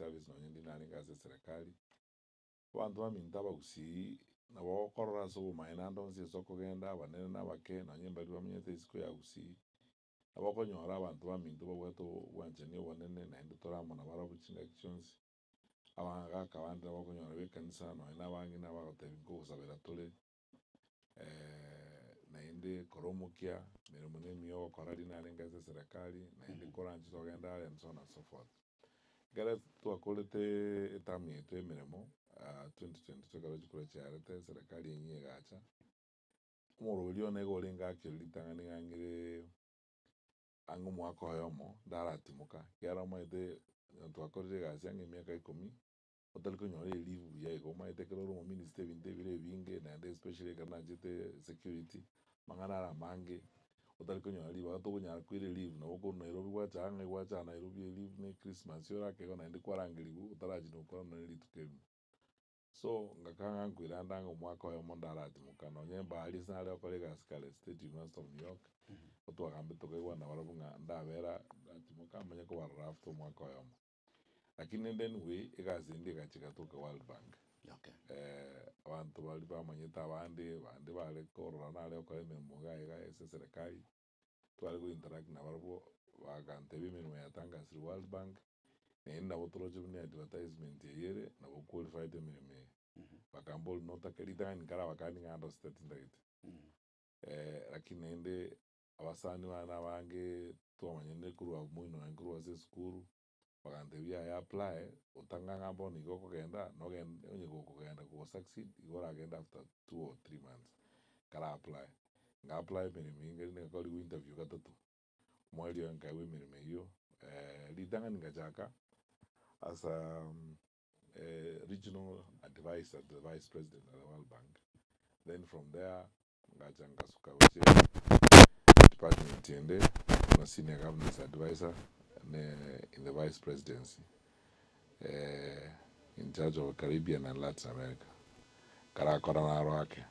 Service nonye ndire narenge ase eserekari, abanto baminto abagusii nabo okorora ase obomaene naende onsi ase okogenda abanene na abake nonye mbaria bamenyete isiko ya gusii, nabo okonyora abanto baminto babwate obwanchani obonene naende tore amo nabarabwo chingaki chionsi, abagaka bande nabo okonyora ba ekanisa nonye na abang'ina bagotebia nkogosabera tore. naende kora omokia, emeremo na emiya ogokora riria narenge ase eserekari, naende koranche togende are and so on and so forth. Ekero twakoreteeee eterm yaito ya emeremo 2022 ekero chikura chiarete eserekari enyia egacha, omoroberi one iga orenge actually ritang'ani ng'a ng'ireee ang'e omwaka oyomo ndaratimoka, ekiagera omanyete twakorire egasi ang'e emiaka ikomi. Otari konyora elivu buya igo, omanyete ekero ore omominister ebinto ebire ebinge naende especially ekero nachete security, amang'ana are amange, otari konyora ribaga tokonyara koira elivu nabo okorwa Nairobi gwacha aa ng'ai gwacha aa Nairobi elivu na echristmas orake igo naende kwarangeriwu otarachia nokora nonye rituko erimo. So, ngakanga ng'a nkoirande ang'e omwaka oyomo ndaratimoka nonye mbari ase nare gokora egasi kare State University of New York, otwagambete tokaigwana nabarabwo ng'a ndabera ndatimoka manye kobarora after omwaka oyomo. Lakini rende anyway, egasi ende egacha egatoka World Bank. Okay. Abanto baria bamanyete abande, bande bare korora nare gokora emeremo iga iga ase eserekari, tware go interact nabarabwo, bagantebia emeremo yatangasirwe World Bank, naende nabo toroche buna advertisement eye ere, nabo qualified emeremo eye. Bakamboria notake ritang'ani nkarabakani ng'a ndosete tintagete. Lakini naende abasani bane abange twamanyane korwa moino naende korwa ase esukuru, Bagantebia, Yaya apply, otang'a ng'a bono igo okogenda, nogende onye gokogenda go succeed, igo oragende after 2 or 3 months. Nkara apply, nga apply emeremo eyio nkarina ngakorigwa interview gatato, omoerio oye nkaegwa emeremo eyio, ritang'ani ngachaka as a regional advisor to the vice president at the World Bank, then from there Ngacha ngasuka gochia department ende buna senior governance advisor ne in the vice presidency in charge of Caribbean and Latin America. Nkarakora naro ake.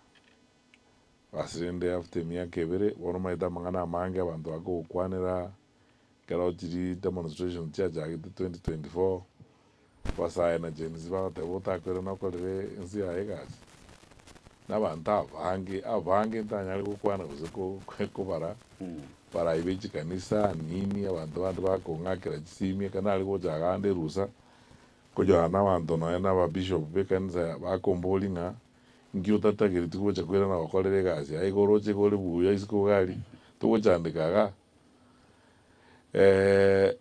Basi rende after emiaka ebere, bono omanyete amang'ana amange abanto bakogokwanera, ekero chiria demonstration chiachagete 2024, Abasae na Gen Z bagoteba otakwere nokorere ense yaye egasi, na abanto abange abange ntanyare gokwana gose kobara, barai be chikanisa nini abanto bande bakong'akera chisimi ekero nare gocha iga ande erusa, konyora na abanto nonye na ababishop be ekanisa bakomboria ng'a nki otatagereti gocha koirana gokorera egasi aye igo oroche iga ore buya isiko iga aria, togochandeka igaa.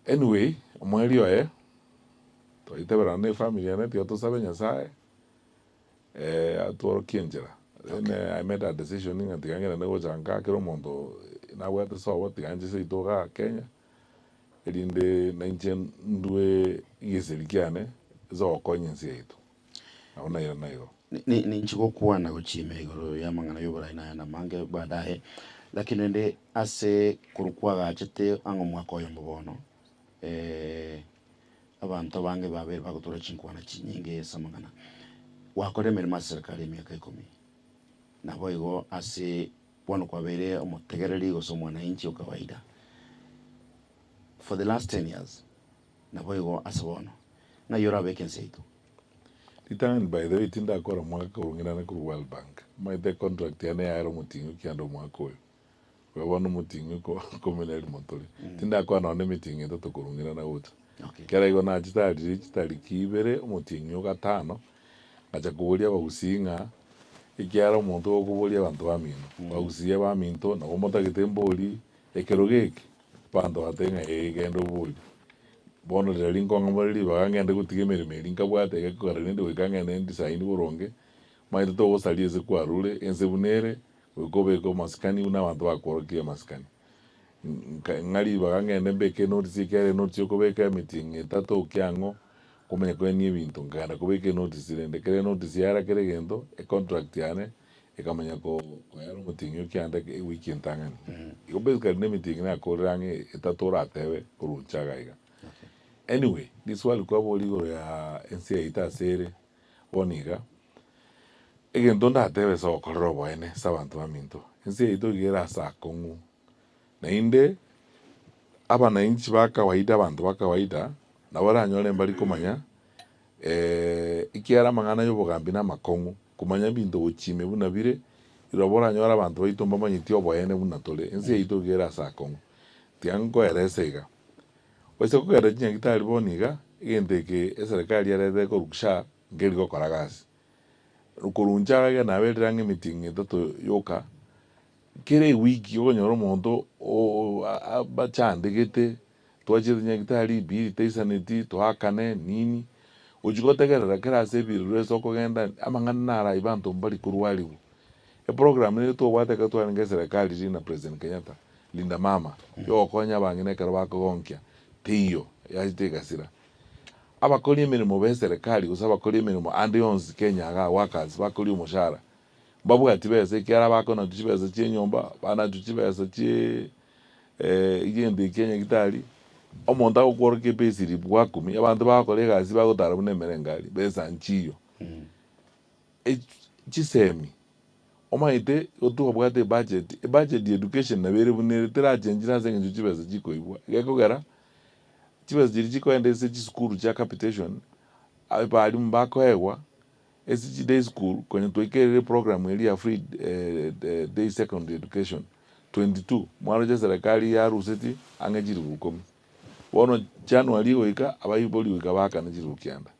Anyway, omoerio oye, twaiteberana na efamiri yane tiga tosabe Nyasaye, atworokie enchera. Then I made a decision ng'a tiga ng'ende gocha nka kera omonto nabwate sobo tiga nche seito igaa Kenya, erinde nainche ndue egeseri kiane ase ogokonya ense yaito. Nabo nairana igo. Ninchi gokwana gochia ime igoro y'amang'ana y'oborai na ayande amange baadaye, lakini rende ase korwa kwagachete ang'e omwaka oyomo bono, abanto abange babeire bagotora chinkwana chinyinge ase amang'ana. Gwakorire emeremo ase serikali emiaka ikomi, naboigo ase bono kwabeire omotegereri gose omwananchi o kawaida. For the last 10 years, naboigo ase bono, ng'ai orabeke ense yaito? Ritang'ani by the way tindakora omwaka orong'inane korwa World Bank, omanyete econtract yane yaera omoting'o kianda omwaka oyo, oyo bono omoting'o ikomi na erimo tore. Tindakora nonye na emiting'o etato korwa ng'irana gocha. Ekero igo nachete aria chitariki ibere omotienyi o gatano, ngacha koboria abagusii ng'a ekiagera omonto okoboria abanto bamino, abagusii abaminto nabo motagete mbori ekero geke, abanto bagateba ng'a ee genda oborie. Bono rirorio nkong'a ribaga ngende gotiga emeremo eria nkabwate iga ekogera rende goika ngende ndisaini boronge, omanyete togosaria ase kwarure, ense buna ere, goika obeke amasikani buna abanto bakworokirie amasikani. Nka ng'a ribaga ngende mbeke enotice ekiagera enotice okobeka emetienyi etato okiang'o, komanya koenia ebinto, nkagenda kobeka enotice rende, ekero enotice yara kera egento, econtract yane, ekamanya ko koera omotienyi o kianda ewiki entang'ani. Igo basically na emetienyi nakorire ang'e etato oratebe korwa inche iga iga. Anyway, riswali kwaboria igoro ya ense yaito ase ere bono iga, egento ndatebe ase ogokorera oboene ase abanto baminto, ense yaito iga ere ase akong'u, naende abananchi ba kawaida abanto ba kawaida, nabo oranyore mbari komanya. Ekiagera amang'ana y'obogambi namakong'u, komanya ebinto gochia ime buna bire, riroba oranyore abanto baito mbamanyeti oboene buna tore, ense yaito iga ere ase akong'u. Tiga nkoerese iga, Ase kogenda chinyagitari bono iga, egento eke eserekari yarete korwa SHA nkeri gokora gasi. Korwa inche iga naberire ang'e emitingi etato yoka, kera ewiki okonyora omonto bachandegete, twachiete nyagitari bill taisaneti, toakane nini, gochia gotegerera kera ase ebirero ase okogenda amang'ana naro aywo abanto mbari korwariwa. Eprogram nere tobwate ekero twarenge eserekari riria na President Kenyatta, Linda Mama, yogokonya abang'ina ekero bakogonkia, teiyo, yachete egasira. Abakori emeremo ba eserekari gose abakori emeremo ande onsi Kenya igaa workers bakoria omoshahara, mbabwati besa ekiagera bakonachwa chibesa chia enyomba, banachwa chibesa chiee egento ekia nyagitari, omonto agokworokia epayslip gwakumia, abanto bagokora egasi bagotara buna emerengari, besa nchiyo. Chisemi, omanyete gotwabwate ebudget, ebudget ya education nabo ere buna ere terachenchire ase eng'encho chibesa chikoibwa, gekogera chibesa chiria chikoenda ase chisukuru chia capitation, abalimu bakoegwa ase chi day school konya twaikerire eprogram eria ya free day secondary education 22 mwaroche eserekari yaruseti ang'e chilifu ikomi. Bono January egoika abaibori goika baakane chilifu kianda.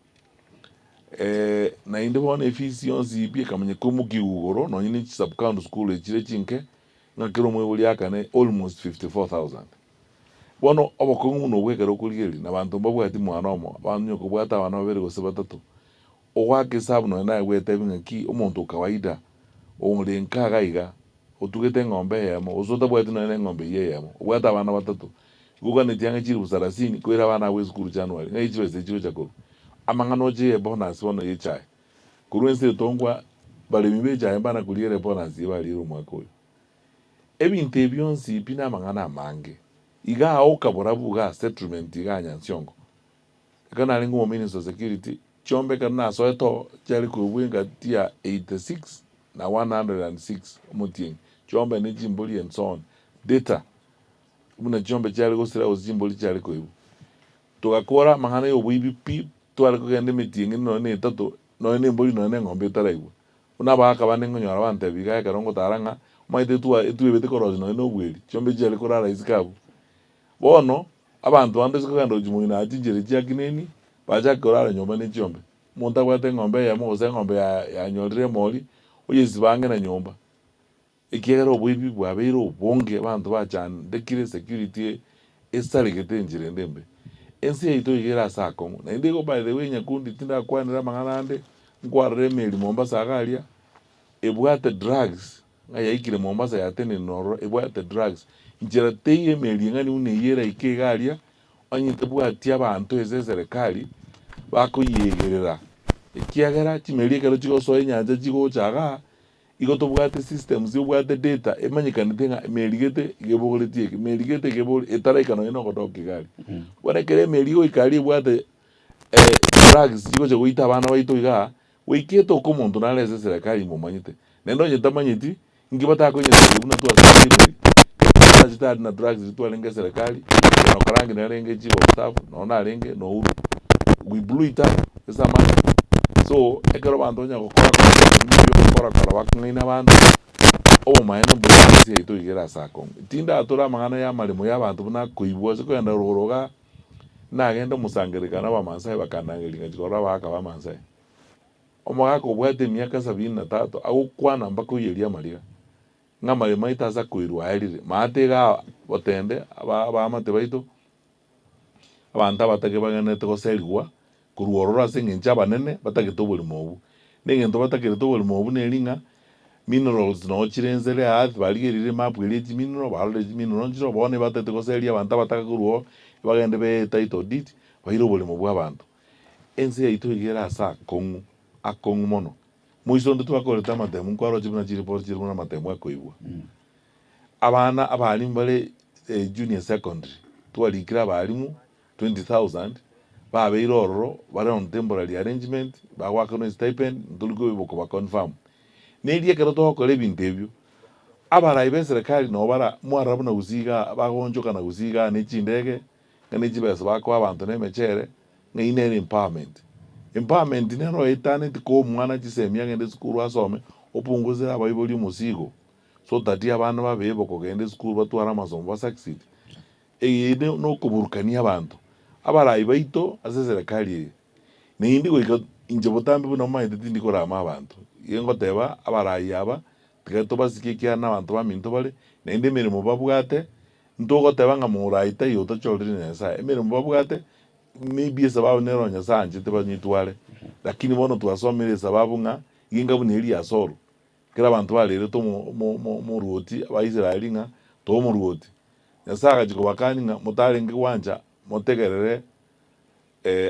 Naende bono efees yonsi pi ekamanya koimokiwa igoro nonye ne chisub county school echire chinke ng'a kera omoibori aakane almost 54,000. Bono obokong'u buna obwo ekero okorigereria na abanto mbabwati mwana omo, abanto onye kobwate abana babere gose batato, ogoaka esabu nonye naye gwetebia ng'aki omonto o kawaida ore nka iga iga, otugete eng'ombe eyemo gose otabwati nonye na eng'ombe eywo eyemo, obwate abana batato, igo oganetie ang'e chilifu sarasini koira abana abwo esukuru January, ng'ai chibesa echi chigocha korwa? Amang'ana oche ye bonus bono ye echae, korwa ense etongwa baremi ba echae mbana koriera ebonus eye bariire omwaka oyo. Ebinto ebi bionsi pi namang'ana amange, igaa okaborabu igaa settlement igaa Nyansiongo, Ekero narenge omominister o security, chiombe ekero nasoete oo chiare koigwa engati ya 86 na 106 omotienyi, chiombe ne chimbori and so on, data buna chiombe chiare gosira gose chimbori chiare koibwa. Togakora amang'ana ya oboibi pi, tware kogenda emetienyi nonye na etato, nonye na embori nonye na eng'ombe etaraigwa. Buna abagaka bande nkonyora bantebia iga ekero ngotara ng'a omanyete etwa etwebete korosia nonye na obweri, chiombe chiare korara isiko abwo. Bono, abanto bande ase kogenda gochia moino aa chinchera chia kineni, bachake korara nyomba ne chiombe. Omonto abwate eng'ombe eyemo gose eng'ombe ya yanyorire emori, oyesiba ang'e na nyomba. Ekiagera oboibi bwabeire obonge, abanto bachandekire security esaregete enchera ende embe. Ense yaito iga ere ase akong'u. Naende igo by the way nyakundi tindakwanera amang'ana ande, nkwarora emeri Mombasa iga aria, ebwate drugs Ng'a yaikire Mombasa yatenenire ororo ebwate drugs. Inchera teiyo emeri eng'ani buna eyio eraike iga aria, onye tebwati abanto ase eserekari bakoyiegerera, ekiagera chimeri ekero chigosoa enyancha chigocha igaa, igo tobwate systems obwate data emanyekanete ng'a emeri gete iga ebogoretie eke, emeri gete iga ebogoretie etaraika nonye na ogodoka iga aria. Bono ekero emeri egoika aria ebwate drugs chigocha goita abana baito igaa, Goika etoke omonto nare ase eserekari momanyete, naende onye tamanyeti, inki batakonyesaria buna twasabire emeri? Ekero tari na drugs riria twarenge eserekari, na Okarangi narenge chief of staff, nonya narenge na Uhuru, we blew it up ase amache. So, ekero abanto banya gokora kora ebinto buna ebio gokora kora bakong'aina abanto, obomaene mbore ase ense yaito iga ere ase akong'u. Tindatore amang'ana ya amaremo ya abanto buna akoibwa ase kogenda rogoro igaa. Nagenda omosangererekano Abamaasai bakandangeria ngachia korora abagaka b'Amaasai. Omogaka obwate emiaka sabini na tatu agokwana mpaka oiyeria amariga, ng'a amaremo aito ase akoirwa aerire. Maate iga botende aba abaamate baito, abanto abatake bagenderete goserigwa korwa ororo ase eng'encho abanene batagete oboremo obwo. Na egento batakerete oboremo obwo neri ng'a minerals noo chire inse ere earth barigereire emap eria ye chimineral barorire chimineral nchire oo bono ebatagete goseria abanto abataka korwa oo bagende bee title deed baire oboremo bwa abanto. Ense yaito iga ere ase akong'u akong'u mono. Moiso onde twakorete amatemu nkwaroche buna chiripoti chire buna amatemu akoigwa. Abana abalimu bare junior secondary twarikire abalimu 20,000 babeire ororo bare on temporary arrangement bagoakanwa estipend ntori koba confirm. Neria ekero togokora ebinto ebio abarai be serikali nabo bara mwarora buna gusii igaa bagoonchoka na gusii igaa ne chindege ng'a ne chibesa bakoa abanto na emechere ng'a eyio nere empowerment. Empowerment nero etaneti koa omwana chisemi agende esukuru asome, opungusere abaibori omosigo so that abana babe able kogenda esukuru batware amasomo ba succeed. Eye nokoburukania abanto, abarai baito ase eserekari eye. Naende goika inche botambe buna omanyete tindi korama abanto, igo ngoteba abarai aba tiga tobasike ekiagera na abanto baminto bare, naende emeremo babwate, ntogoteba ng'a morai taiyo otachorire na Nyasaye, emeremo babwate maybe esababu nero Nyasaye anchete banyetware, lakini bono twasomire esababu ng'a iga buna eria ya Saul, ekero abanto barerete omo omo omo omorwoti abaisraeli ng'a toa omorwoti, Nyasaye agachia kobakania ng'a motarenge gwancha motegerere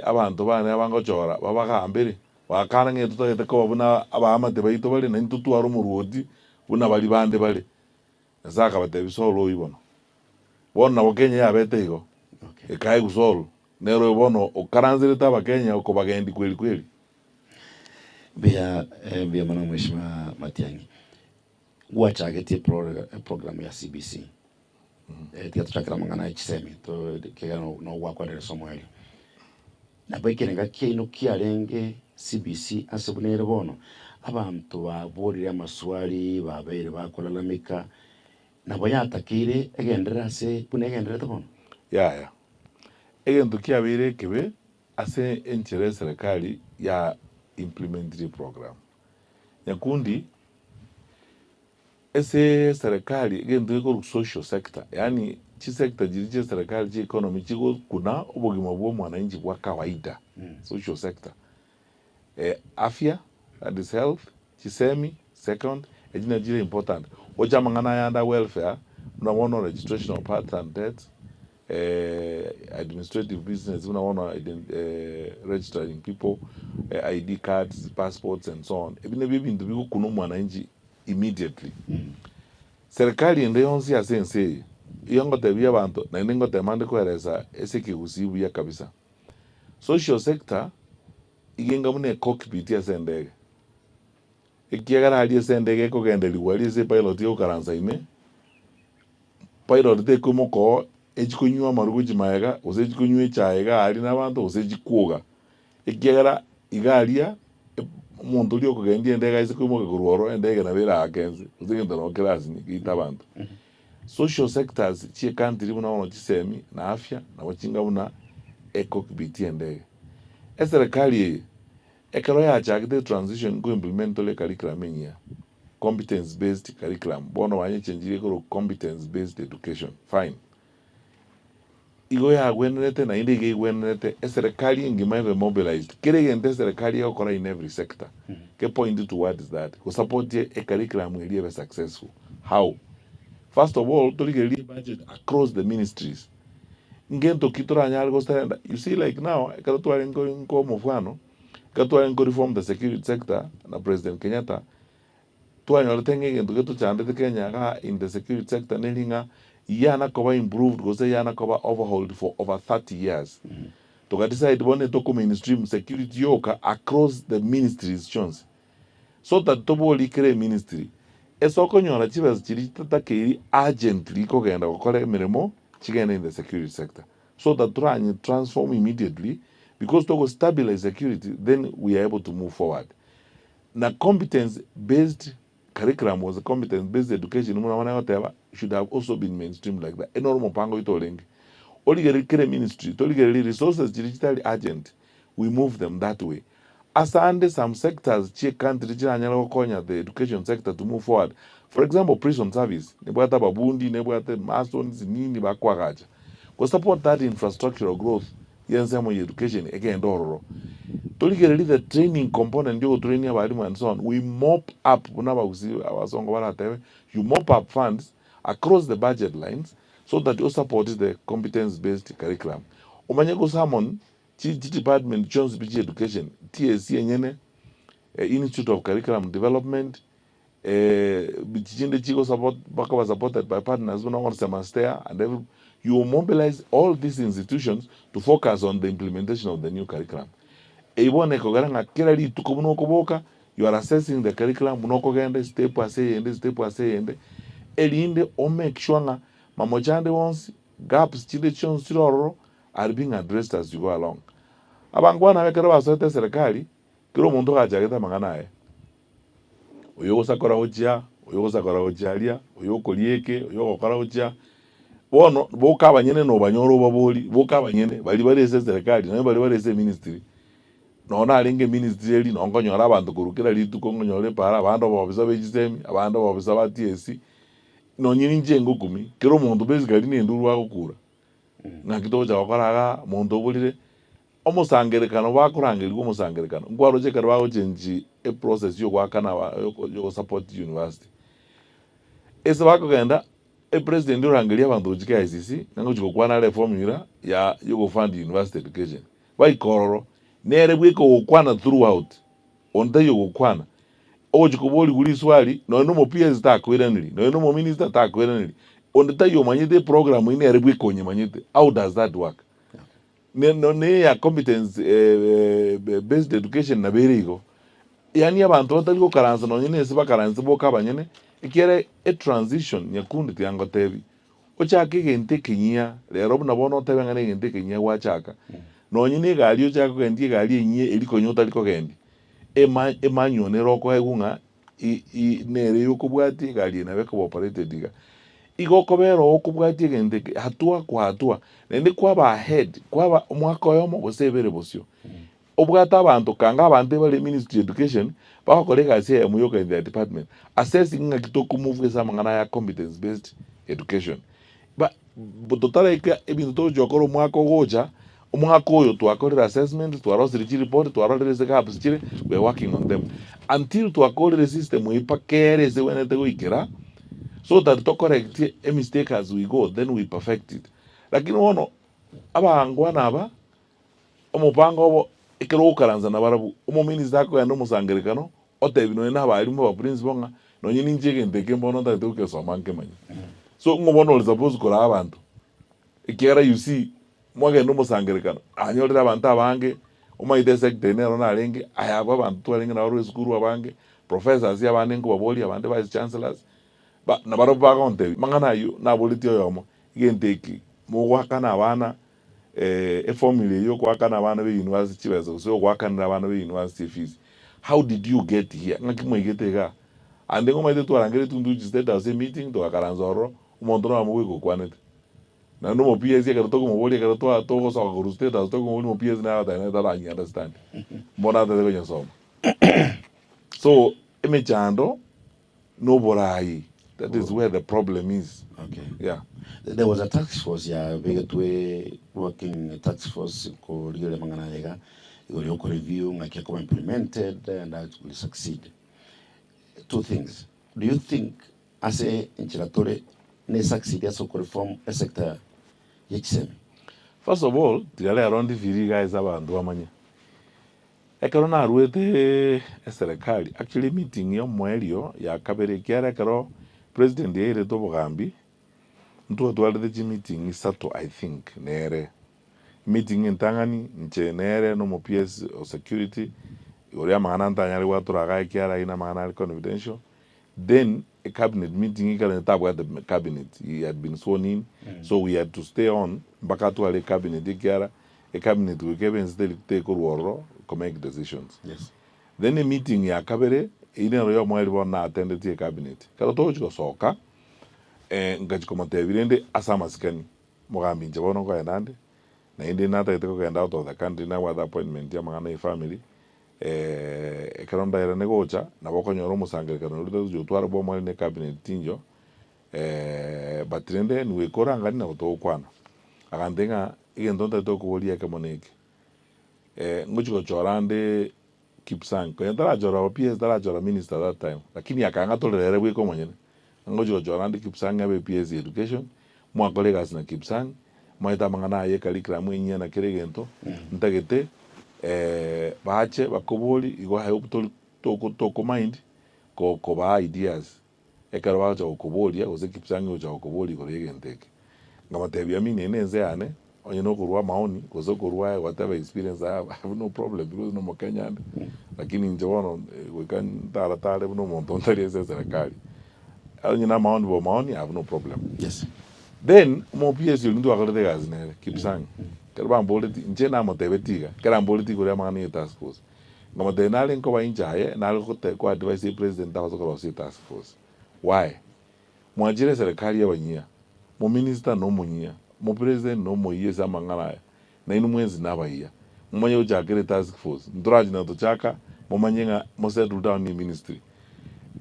abanto bane abangochora babagambere, bagakana ng'a totagete koba buna abaamate baito bare, naintwe totware omorwoti buna baria bande bare. Nyasae akabatebia, Saulo oyio bono. Bono nabo Kenya yabete igo, ekaegwa Saulo, nere oyo bono okaranserete Abakenya okobagendia kweri kweri. Mbuya mbuya mono Mheshimiwa Matiang'i. Gwachagetie eprogram ya CBC. Tiga tochakere amang'ana ya chisemi ekiagera noo gwakwanire ase omoerio. Nabo ekerenga kiaino kiarenge CBC ase buna ere bono, abanto baborire amaswali, babeire bakolalamika, nabo yatakeire egenderere ase buna egendererete bono? Yaya. Egento kiabeire ekebe ase enchera eserekari ya implementire eprogram. Nyakundi. Ase eserekari egento gekorwa social sector yaani chisector chiria chia eserekari chia economy chigokuna obogima bwa omwananchi bwa kawaida social sector afya that is health, chisemi second echi nachi chire important gocha amang'ana aya ande a welfare buna bono registration of births and deaths administrative business buna bono registering people, ID cards, passports and so on ebi nabio ebinto bigokuna omwananchi immediately. Serikali ende yonsi ase ense eye, igo ngotebia abanto naende ngotema nde koeresa ase ekegusii buya kabisa, social sector iga enga buna ecockpit ase endege, ekiagera aria ase endege ekogenderigwa aria ase epilot egokaransa ime, pilot tekoimoka oo echi konywa amarwa gochia magega gose echi konywa echae iga aria na abanto gose echi kwoga. Ekiagera iga aria omonto oria okogendia endege aise koimoka korwa ororo endege nabo eraake inse gose egento nabo kerasinye geite abanto. Social sectors chie country buna bono chisemi na afya nabo chinga buna ecockpit y'endege. Eserekari eye ekero yachagete etransition nko implement tore ecurriculum enyia, competence based curriculum bono banyechenjirie korwa competence based education fine. Igo yagwenerete naende iga egwenerete eserekari engima ebe mobilized. Kera egento eserekari egokora in every sector ke point towards that go support e curriculum eria ebe successful. How? First of all torigererie ebudget across the ministries. Ngento ki toranyare go surrender? You see like now ekero twarenge nko omofwano, ekero twarenge ko reform the security sector na President Kenyatta, Twanyorete ng'a egento getochandete Kenya igaa in the security sector neri ng'a yana koba improved gose yana koba overhauled for over 30 years. Toka decide bono etoko mainstream security yoka across the ministries chionsi. So that toborie kera eministry ase okonyora chibesa chiria chitatakeiri urgently kogenda gokora emeremo chigende in the security sector. So that toranye transform immediately because togo stabilize security then we are able to move forward. Na competence based curriculum gose competence based education buna bono egoteba should have also been mainstreamed like that. Ere noro omopango oito orenge. Origererie kera eministry, torigererie resources chiria chitari urgent, we move them that way. Ase ande some sectors chie country chiranyare gokonya the education sector to move forward. For example, prison service nebwate ababundi, nebwate masons, nini bakoagacha. Go support that infrastructural growth y'ensemo ya education egende ororo. Torigererie the training component yogotrainia abalimu and so on, we mop up buna abagusii abasongo baratebe, you mop up funds across the budget lines so that o support the competence based curriculum. Omanye go summon chi department chionsi pi chia education, TSC enyene, Institute of Curriculum Development, chinde chigo support bakoba supported by partners buna bono Semastea and every you mobilize all these institutions to focus on the implementation of the new curriculum. Eyio bono ekogera ng'a kera rituko buna okoboka you are assessing the curriculum buna okogenda estep ase eyende estep ase eyende erinde o make sure ng'a mamocho ande wonsi gaps chinde chionsi chire ororo are being addressed as you go along. Abangwana aba ekero basoete eserekari, kera omonto gachagete amang'ana aye, oyo ogosakora gochia, oyo ogosakora gochia aria, oyo okoria eke, oyo ogokora gochia, bono boka abanyene nobanyore obabori, boka abanyene baria bare ase eserekari nonye baria bare ase eministry, nonye narenge eministry eria nonye nkonyora abanto korwa kera rituko nkonyora epaara abande obobisa be chisemi, abande obobisa ba TSC, nonye ninche ngokumi, kera omonto basically na enduru agokura. Naki togocha gokora igaa, omonto oborire, omosangerekano bakorangerigwa omosangerekano, nkwaroche ekero bagochengi eprocess ya ogoakana aba ya ogosupport university. Ase bakogenda, epresident orangeria abanto gochia KICC, ng'a ngochi gokwana are eformula ya ya ogofund university education. Baika ororo, nere bweka ogokwana throughout, onde taiyo ogokwana. Ogochia koborigwa riswali, nonye na omo PS takoiraneria, nonye na omominister takoiraneria, onde taiyo omanyete eprogram eyio nere bweka onyemanyete, how does that work? Ne no neya competence based education nabo ere igo, yaani abanto batari gokaransa nonye na ase bakaranse boka abanyene, ekiagera etransition nyakundi tiga ngotebi, ochake egento ekenyia, rero buna bono otebe ng'a na egento ekenyia gwachaka, nonye na egari ochake kogendia egari enyia eria konya otari kogendia, ema emanual nere okoegwa ng'a i i nere yokobwatia egari eye nabo ekoba operated iga. Igo okobera oo okobwatia egento eke hatua kwa hatua, naende kwaba ahead, kwaba omwaka oyomo gose ebere bosio. Obwate abanto kanga abanto ebare ministry education, bagokora egasi eyemo yoka in their department, assessing ng'aki tokomove ase amang'ana aya competence based education. Ba totaraika ebinto togochia gokora omwaka ogocha, omwaka oyo twakorire assessment, twarosirie chireport, twarorire ase gaps chire, we are working on them. Until twakorire system eye mpaka ere ase ebwenerete goikera, so that tokorectie emistake as we go, then we perfect it. Lakini bono, abangwana aba, omopango obo ekero ogokaransa nabarabwo, omominister akogenda omosangerekano, otebi nonye na abalimu aba principal ng'a nonye ninche egento eke mbono ntagete gogesoma nkemanye. So ng'o bono ore supposed koraa abanto? Ekiagera you see, mwagenda omosangerekano, anyorire abanto abange, omanyete esector eye nero narenge, aya abwo abanto twarenge nabarabwo esukuru abange, professors abande nkobaboria, abande vice chancellors, ba nabarabwo bagontebia, amang'ana aywo naboretie oyomo, egento eke mogoakana abana Eformula eye yogoakana abana be university chibesa gose yogoakanera abana be university efees, how did you get here? Ng'aki mwaigete igaa? Ande ng'omaete twarangeretie Nduchi State House emeeting togakaransa ororo, omonto noyomo goika okwanete. Naende omo PS ekero tokomoboria ekero twa togosoka korwa State House tokomoboria omo PS nere agoteba nere taranyi understand. Mbono atete konyesoma. So emechando noborai that is where the problem is. Okay. Yeah. There was a task force yabegetwe working task force korigereria amang'ana aya iga igoro ya okoreview ng'aki akoba implemented and how it will succeed. Two things, do you think ase enchera tore ne succeed ase okoreform esector ya chisemi? First of all, tiga rero ndifiri iga ase abanto bamanye. Ekero naruete eserekari, actually emeeting ya omoerio ya kabere ekiagera ekero president yairete obogambi, ntwatwarete chimeeting isato I think nere. Emeeting entang'ani inche nere na omo PS o security, igoro ya amang'ana ntanyare gwatora igaa ekiagera ayio na amang'ana are confidential, then e cabinet meeting ekero tabwate cabinet, he had been sworn in, so we had to stay on mpaka atware ecabinet ekiagera Ecabinet goika ebe ense teri tekorwa ororo ko make decisions. Yes. Then emeeting ya kabere eyio nero ya omoerio bono na attendetie ecabinet. Ekero togochi gosoka nkachi komotebia rende ase amasikani, mogambi inche bono nkogenda ande, naende natagete kogenda out of the country nabwate appointment ya amang'ana ya efamily, ekero ndairane gocha nabo okonyora omosangererekano oria togochi gotwara bwa omoerio na ecabinet tinjo, but rende nigo ekorangani nabo togokwana. Agantebia ng'a Egento ntagete gokoboria ekemo neke, ngochia gochora ande Kipsang, konya ntarachora aba PS ntarachora minister that time, lakini akang'atorera ere bweka omonyene, ng'a ngochia gochora ande Kipsang abe PS education, mwakora egasi na Kipsang, mwaete amang'ana aye ecurriculum enyia na kera egento, ntagete bache bakoborie igo I hope tori toko tokomind ko kobaa ideas. Ekero bagocha gokoboria, gose Kipsang ogocha gokoboria igoro y'egento eke, nkabatebia, Amini, eye nense yane, onye nokorua amaoni, gose okorua whatever experience I have, I have no problem because nomokenya ande, lakini inche bono goika ntaratare buna omonto ntari ase eserekari, onye na amaoni bo maoni, I have no problem. Yes. Then, omo PS oria ntwakorete egasi nere, Kipsang, Ekero bamboreti, inche namotebetie iga, ekero amboreti igoro y'amang'ana ya etask force, nkamotebia nare nkoba inche aye, nare gote ko advise epresident abase korosia etask force. Why? Mwachire eserekari y'abanyia, mominister nomonyia, mopresident nomoyia ase amang'ana aya, nainwe mwensi nabayia. Momanye gochakera etask force, ntorachi na tochaka, momanye ng'a mo settle down ne ministry.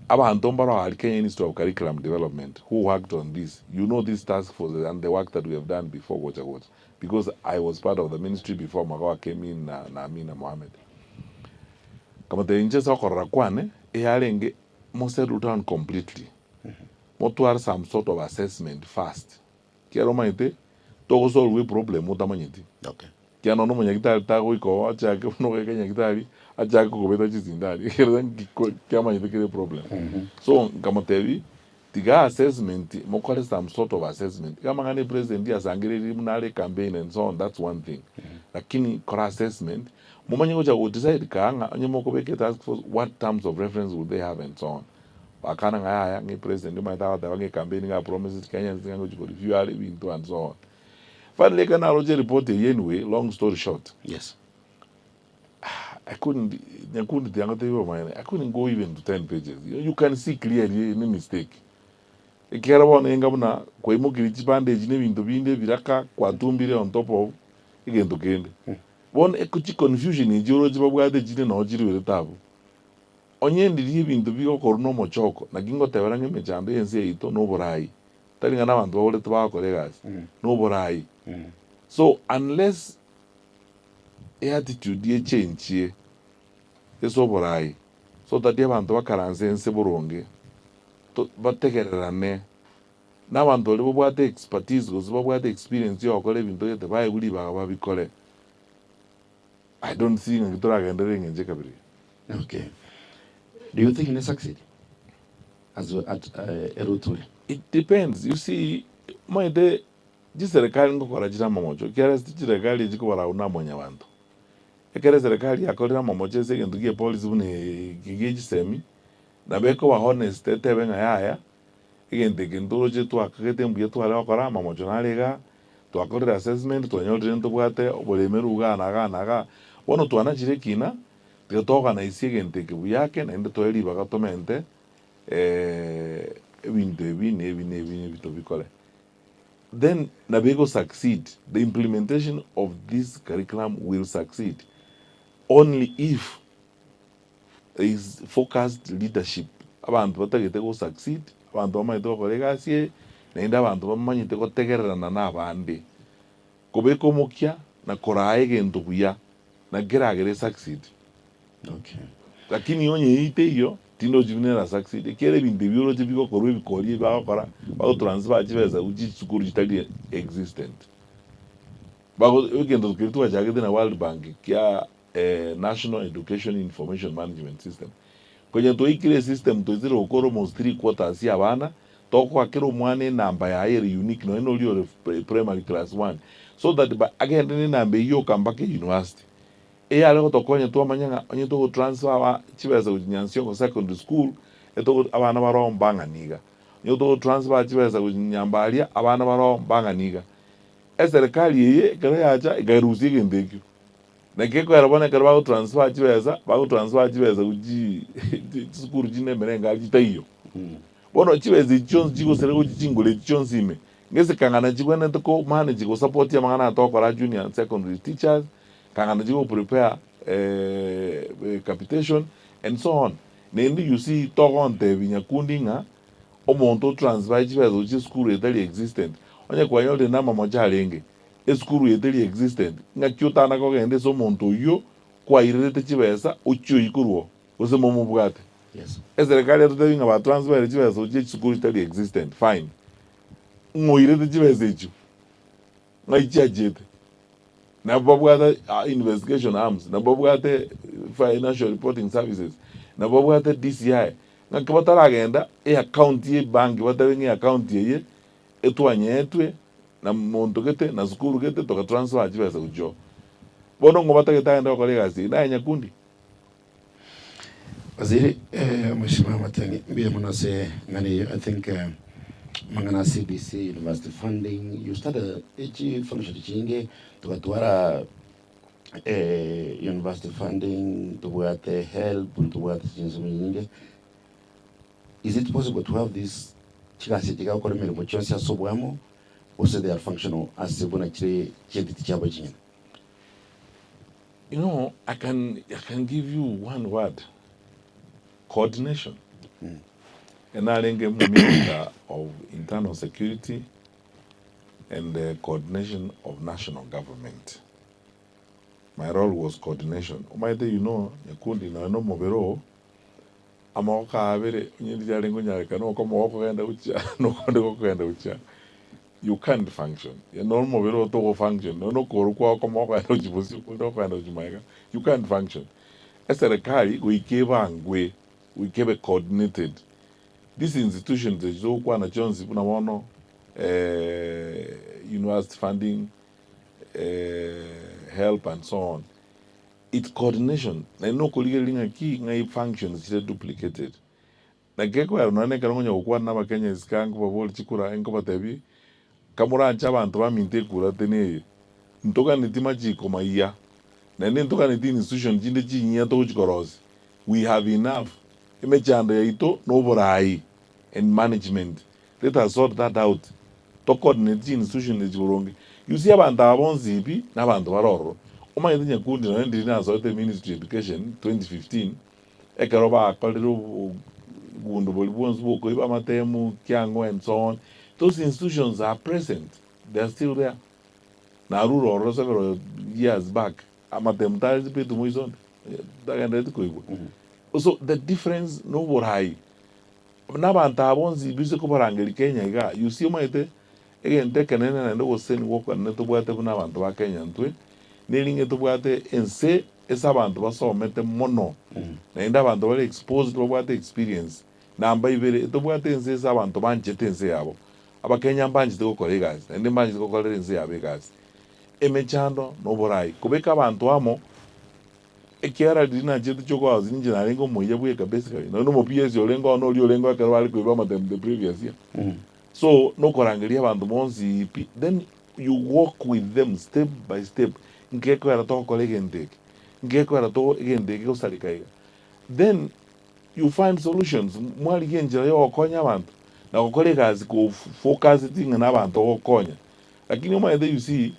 Abanto mbaro aria Kenya Institute of Curriculum Development who worked on this, you know this task force and the work that we have done before gocha gocha because I was part of the ministry before Magoha came in na na Amina Mohamed. Nkamotebia inche ase okorora kwane eyarenge mo settle down completely, motware some sort of assessment first. Ekiagera omanyete togosolve eproblem otamanyeti. Okay. Ekiagera nonya omonyagitari tagoika oo achake buna ogoika nyagitari achake kogobeta chisindani ekiagera nki ko kiamanyete kere eproblem. So nkamotebia tiga assessment mokore some sort of assessment. Iga amang'ana epresident asangereiri buna are ecampaign and so on that's one thing. Lakini kora assessment momanye gocha go decide kaa ng'a onye mokobeka etask force what terms of reference will they have and so on. Bakana ng'a yaya, ng'a epresident omanyete agoteba ng'a ecampaign nigo apromised Kenyans ng'a ngochi koreview are ebinto and so on. Finally ekero naroche ereport eyio anyway, long story short, Yes. I couldn't, nyakundi tiangotebia obomaene, I couldn't go even to 10 pages. You, you can see clearly ne mistake. Ekiagera bono enga buna kwaimokirie chibandage na ebinto binde ebiraka kwatumbire on top of egento kende. Bono eko chiconfusion echi oroche babwate chire noo chiruerete abwo. Onye ndiria ebinto bigokorwa nomochoko, naki ngotebera ng'a emechando y'ense yaito noborai, tari ng'a nabanto baborete bagokora egasi, noborai. So unless eattitude echenchie ase oborai, so that abanto bakaranse ense boronge, to bategererane, na abanto baria babwate expertise gose babwate experience yogokora ebinto gete baegwe ribaga babikore. I don't see ng'aki toragenderere eng'encho ekabere eye. Okay. Do you think ne succeed as at uh, eruture? It depends. You see, omanyete chiserekari ngokora chire amamocho ekiagera ase chiserekari echi kobara abwo namwanyabanto. Ekero eserekari yakorire amamocho ase egento gie policy buna eke gie chisemi, nabo ekoba honest etebe ng'a yaya, egento eke ntoroche twakagete mbuya tware gokora amamocho nare igaa, Twakorire assessment twanyorire ntobwate oboremeru igaa na igaa na igaa, bono twanachire ekina, tiga to organise egento eke buya ake naende toe ribaga tomente ebinto ebi na ebi na ebi na ebi tobikore. Then nabo ego succeed, the implementation of this curriculum will succeed only if there is focused leadership, abanto batagete go succeed, abanto bamanyete gokora egasi eye, naende abanto bamanyete gotegererana na abande, kobeka omokia na koraa egento buya, na keragere succeed. Okay. Lakini onye eyio teiyo, tindochi buna era succeed, ekiagera ebinto ebi oroche bigokorwa ebikori ebi bagokora, bago transfer chibesa gochia chisukuru chitari existent. Bago egento keria twachagete na World Bank kia National Education Information Management System. Konya twaikire esystem toisire gokora almost 3 quarters ya abana, tokoa kera omwana enamba yaye ere unique nonye noria ore primary class one, so that ba agende na enamba eyio yoka mpaka university. Eyare gotokonya twamanya ng'a onye togo transfer aba chibesa gochia Nyansiongo secondary school, etogo abana baroo mbang'ani iga. Onye togo transfer chibesa gochia Nyambaria, abana baroo mbang'ani iga. Eserekari eye ekero yacha ekaerusia egento ekio. Naki ekogera bono ekero bago transfer chibesa, bago transfer chibesa gochii chisukuru chinde emerengari chitaiyo. Bono chibesa echi chionsi chigosira gochia chingoro echi chionsi ime, ng'ese kang'ana chibwenerete ko manage go support amang'ana aya togokora junior and secondary teachers, kang'ana chigo prepare capitation and so on. Naende you see togontebia nyakundi ng'a omonto o transfer chibesa gochia esukuru etari existent, onye kwanyorire namamocho arenge, Esukuru eye teri existent, ng'aki otana kogenda ase omonto oyio kwairerete chibesa ochie oyio korwa oo, gose momobwate. Yes. Eserekari etotebi ng'a ba transferire chibesa gochia chisukuru chitari existent, fine. Ng'o oirete chibesa echio? Ng'ai chiachiete? Nabo babwate investigation arms, nabo babwate financial reporting services, nabo babwate DCI. Ng'aki bataragenda eaccount ya ebanki batebe ng'a eaccount eye etwanyeetwe na monto gete na sukuru gete toga transfer chibesa gochia oo. Bono ng'o batagete agende gokora egasi eye? Naye Nyakundi? Waziri, eh, Mheshimiwa Matiang'i, mbuya mono ase eng'ana eyio. I think eh, Amang'ana a CBC, university funding, you started echi function chinge togatwara university funding, tobwate helb, ntobwate chinsemo chinyinge. Is it possible to have this chigasi echi gakora emeremo chionsi ase oboamo gose they are functional ase buna chire chientity chiabo chinyene? You know, I can, I can give you one word, coordination. Narenge Minister of Internal Security and the Coordination of National Government. My role was coordination. Omanyete you know, Nyakundi nonya na omobere oo, amagoko aya abere, onye riria arenge konyarekana okomo gokogenda gochia na okonde gokogenda gochia, you can't function. Yaani nonya omobere oo togo function, nonya na okogoro kwao okomo gokogenda gochia bosio okonde gokogenda gochia magega, you can't function. Eserekari goika ebangwe, goika ebe coordinated. These institutions echi togokwana chionsi buna bono university funding, help and so on, it's coordination naende nokorigereria ng'aki ng'a functions chire duplicated. Naki ekogera nonye na ekero nkonya gokwana na abakenya isiko aa nkobaboria chikura nkobatebia, kamoranche abanto baminto ekura tene eye, ntoganeti machiko maiya, naende ntoganeti institution chinde chinyia togochi korosia, we have enough, emechando yaito na oborai and management, let us sort that out, to coordinate chi institution echi boronge. You see abanto aba bonsi pi, na abanto bare ororo. Omanyete Nyakundi nonye ndiri nasoete ministry education 2015, ekero bakorire obundu boria bwonsi bwa okoiba amatemu, kiang'o and so on, those institutions are present, they are still there. Narure ororo several years back, amatemu taripetwe moiso onde, tagendereti koigwa. So the difference na oborai, na abanto aba bonsi bise kobarangeria Kenya igaa, you see omanyete egento ekenene naende ogoseseniwa okonene tobwate buna abanto ba Kenya intwe, neringe tobwate ense ase abanto basomete mono, naende abanto bare exposed babwate experience. Namba ibere, tobwate ense ase abanto banchete ense yabo. Abakenya mbanchete gokora egasi, naende mbanchete gokorera ense yabo egasi. Emechando na oborai, kobeka abanto amo, ekiagera riria nachete Chogo House ninche narenge omoyia bweka basically, nonye na omo PS orenge oo noria orenge oo ekero bare koiba amatemu the previous year. So, nokorangeria abanto bonsi pi, then you walk with them step by step, ngekoera togokora egento eke, ngekoera togo egento eke gosareka iga. Then you find solutions, mwarigia enchera ya ogokonya abanto, na gokora egasi ko focuseti ng'a na abanto ogokonya. Lakini omanyete you see,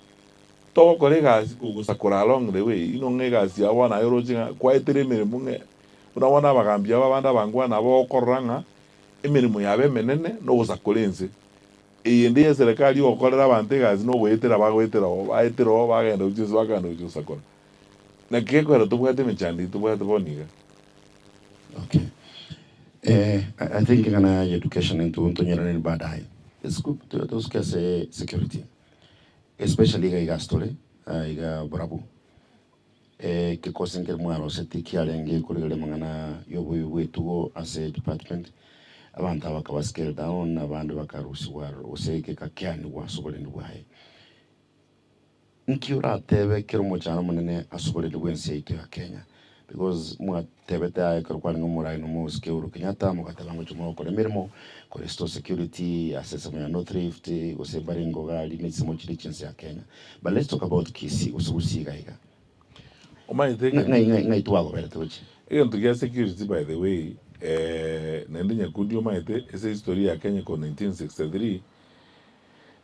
togokora egasi kogosakora along the way, inwe ng'a egasi yao bono aye oroche ng'a kwaetire emeremo ng'a buna bono abagambi aba abande abangwana aba okorora ng'a emeremo yabo emenene na ogosakora ense. Eyende y'eserekari ogokorera abanto egasi na ogoetera bagoetera oo, baetera oo bagenda gochia ase bakagenda gochia gosakora. Naki gekoera tobwate emechando eyio tobwate bono iga. Okay. Eh, I I think ng'ana ya education intwe ntonyerane baadaye. Let's go to tosuke ase security. Especially iga iga ase tore, ah, iga Borabu. Eh, kikosi nkeri mwaroseti kiarenge korigereria amang'ana ya oboibi bwa etugo ase department. Abanto aba bakaba scaled down, abande bakarusigwa aroro gose gekakeanigwa ase oborendi bwaye. Nki oratebe ekero omochando omonene ase oborendi bw'ense yaito ya Kenya? Because mwatebete aye ekero kwarenge omorai na omosike Uhuru Kenyatta, mogateba ngochia mogokora emeremo, ko restore security ase ensemo ya North Rift, gose Baringo iga aria na chisemo chiria chi'ense ya Kenya. But let's talk about Kisii gose Gusii iga iga. Omanyete egento. Ng'ai ng'ai ng'ai twagoberete gochia? Egento gia security by the way, naende Nyakundi omanyete ase history ya Kenya korwa 1963,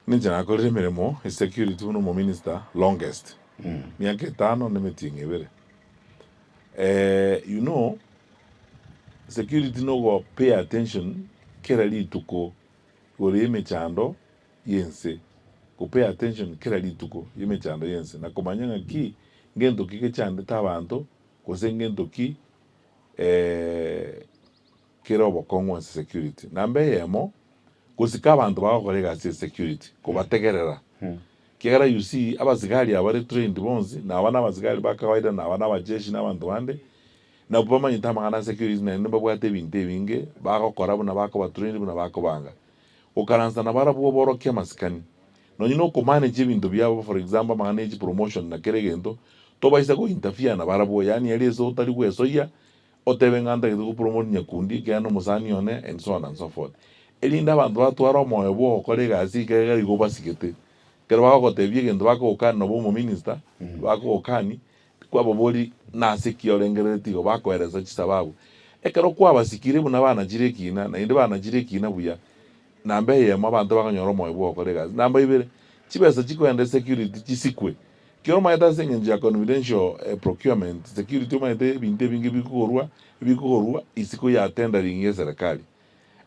Ninche nakorire emeremo e security buna omominister longest, miaka etano na emetienyi ebere. You know, security nogo pay attention kera rituko igoro ya emechando ya ense, go pay attention kera rituko ya emechando ya ense na komanya ng'aki ngento ki gechandete abanto gose ngento ki kere obokong'u ase security. Namba eyemo, gosika abanto bagokora egasi ya security, kobategerera. Ekiagera you see, abasigari aba bare trained bonsi, naba na abasigari ba kawaida, naba na abajeshi na abanto bande, nabwo bamanyete amang'ana a security naende mbabwate ebinto ebinge bagokora buna bakoba trained buna bakobanga. Gokaransa nabarabwo oborokie amasikani. Nonye na okomanage ebinto biabo for example amang'ana ya chipromotion na kera egento, tobaisa go interfere nabarabwo, yaani aria ase otari gwesoyia, Otebe ng'a ntagete gopromote nyakundi ekiagera nomosani one and so on and so forth. Erinde abanto batware omoyo bwa ogokora egasi ekiagera igo obasigete. Ekero bagogotebia egento bakogokani noba omominister, bakogokani, kwababoria nase ki orengereretie igo, bakoeresa chisababu. Ekero kwabasikire buna banachire ekina, naende banachire ekina buya, namba eyemo abanto bakonyora omoyo bwa ogokora egasi. Namba ibere, chibesa chikoenda esecurity chisikwe. Ekero omanyete ase eng'encho ya confidential procurement, security omanyete ebinto ebinge bikogorwa, ebikogorwa isiko ya tendering ya eserekari.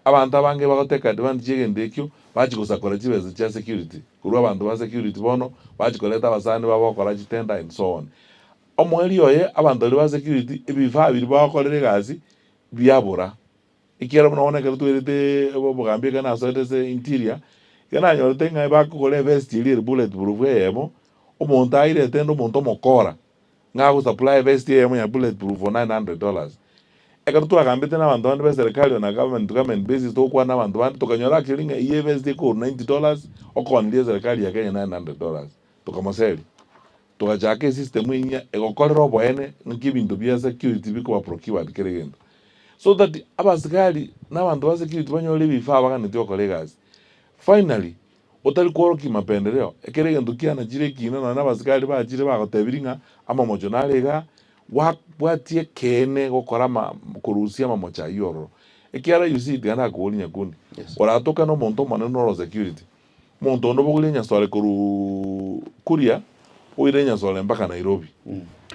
Abanto abange bagoteka advantage y'egento ekio, bachia gosakora chibesa chia security korwa abanto ba security bono bachia koreta abasani babo gokora chitender and so on. Omoerio oye abanto baria ba security ebifaa biria bagokorera egasi biabora. Ekiagera buna bono ekero twerete obogambi ekero nasoete ase interior, ekero nanyorete ng'a bakogora evest eria ere bullet proof eyemo, omonto airete ende omonto omokora, ng'a agosupply evest eyemo ya bullet proof for $900. Ekero twagambete na abanto bande ba eserekari on a government to government basis togokwana na abanto bande tokanyora actually ng'a eyio evest ekorwa $90 okoonirie eserekari ya Kenya $900. Tokamoseria. Togachaka esystem enyia egokorera oboene ng'aki ebinto bia security bikoba procured kera egento. So that abasigari na abanto ba security banyore ebifaa baganetie gokora egasi. Finally, otari kworokia mapendeleo, ekero egento kianachire ekina nonya na abasigari bachire bagotebirie ng'a amamocho nare igaa, Gwabwatie ekeene gokora ama korusia amamocho ayio ororo. Ekiagera you see tiga nakoborie nyakundi, Yes. oratoke na omonto omonene oro security, omonto onde obogorie enyasore korwa kuria, oire enyasore mpaka Nairobi.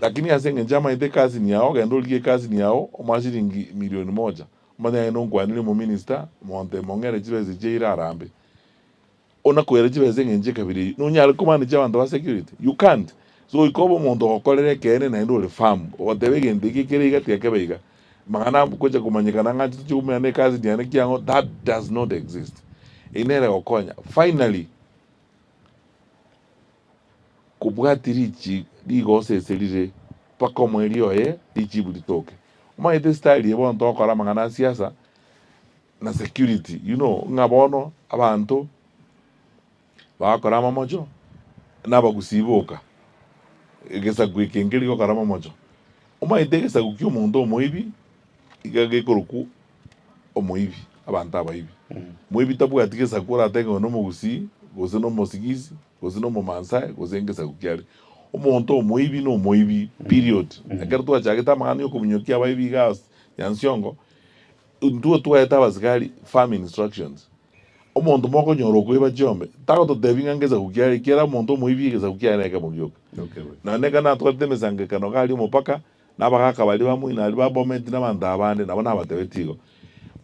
Lakini ase eng'encho amaete ecousin yao, ogende origie ecousin yao, omoa shilingi milioni moja, omanye aye nonkwanire omominister, omonto emong'ere chibesa echi aire arambe. Ona koira chibesa eng'encho ekabira eyio, nonyare komanage abanto ba security? You can't. So goika obe omonto ogokorera ekeene naende ore firm, ogoteba egento eke kere iga tiga kebe iga. Mang'ana gocha komanyekana ng'a toche koumera na ecousin yane kiang'o, that does not exist. Eyio nere egokonya. Finally, kobwati richi rigoso ase rire mpaka omoerio oye richibu ritoke. Omanyete estyle eye bono togokora amang'ana a siasa, na security you know ng'a bono abanto bagokora amamocho na abagusii boka, egesaku eke nkeri gokora amamocho. Omanyete egesaku kia omonto omoibi, iga gekorokwa omoibi, abanto abaibi. Moibi tabwati gesaku oratebe ng'a oyo na omogusii, gose na omosigisi, gose na omomaasai, gose ngesaku ki are. Omonto omoibi na omoibi period. Ekero twachagete amang'ana ya okominyokia abaibi iga ase Nyansiongo, Intwe twaete abasigari firm instructions, omonto mokonyora okoiba chiombe, tagototebia ng'a ngesaku kiaye, ekiagera omonto omoibi egesaku kiaye nekemo gioka. Naende ekero natwarete emesangekano iga aria omopaka, na abagaka baria ba moino aria ba Bomet na abanto abande, nabo nabatebetie igo.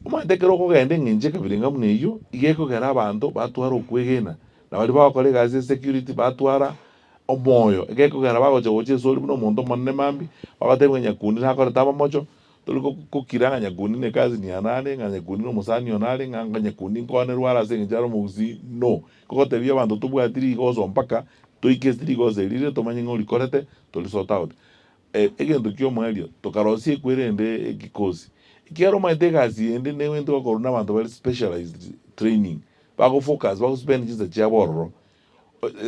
Omanyete ekero okogenda eng'encho ekabira enga buna eyio, iga ekogera abanto batware okwegena, na baria bagokora egasi ya security batwara omoyo, egekogera bagocha gocha esori buna omonto omonene mambia, bagotebiwa ng'a nyakundi nakorete amamocho, Tori gokira ng'a nyakundi ne cousin yane are, ng'a nyakundi na omosani one are, ng'a nyakundi nkonerwe are ase eng'encho are omogusii, no. Nkogotebia abanto tobwati rigoso mpaka toike ase rigoso eri rire tomanye ng'a orikorete tori sort out. Egento kia omoerio, tokarosia ekwere ende ekikosi, ekiagera omanyete egasi ende negento egokorwa na abanto bare specialized training, bago focus bago spend chinsa chiabo ororo.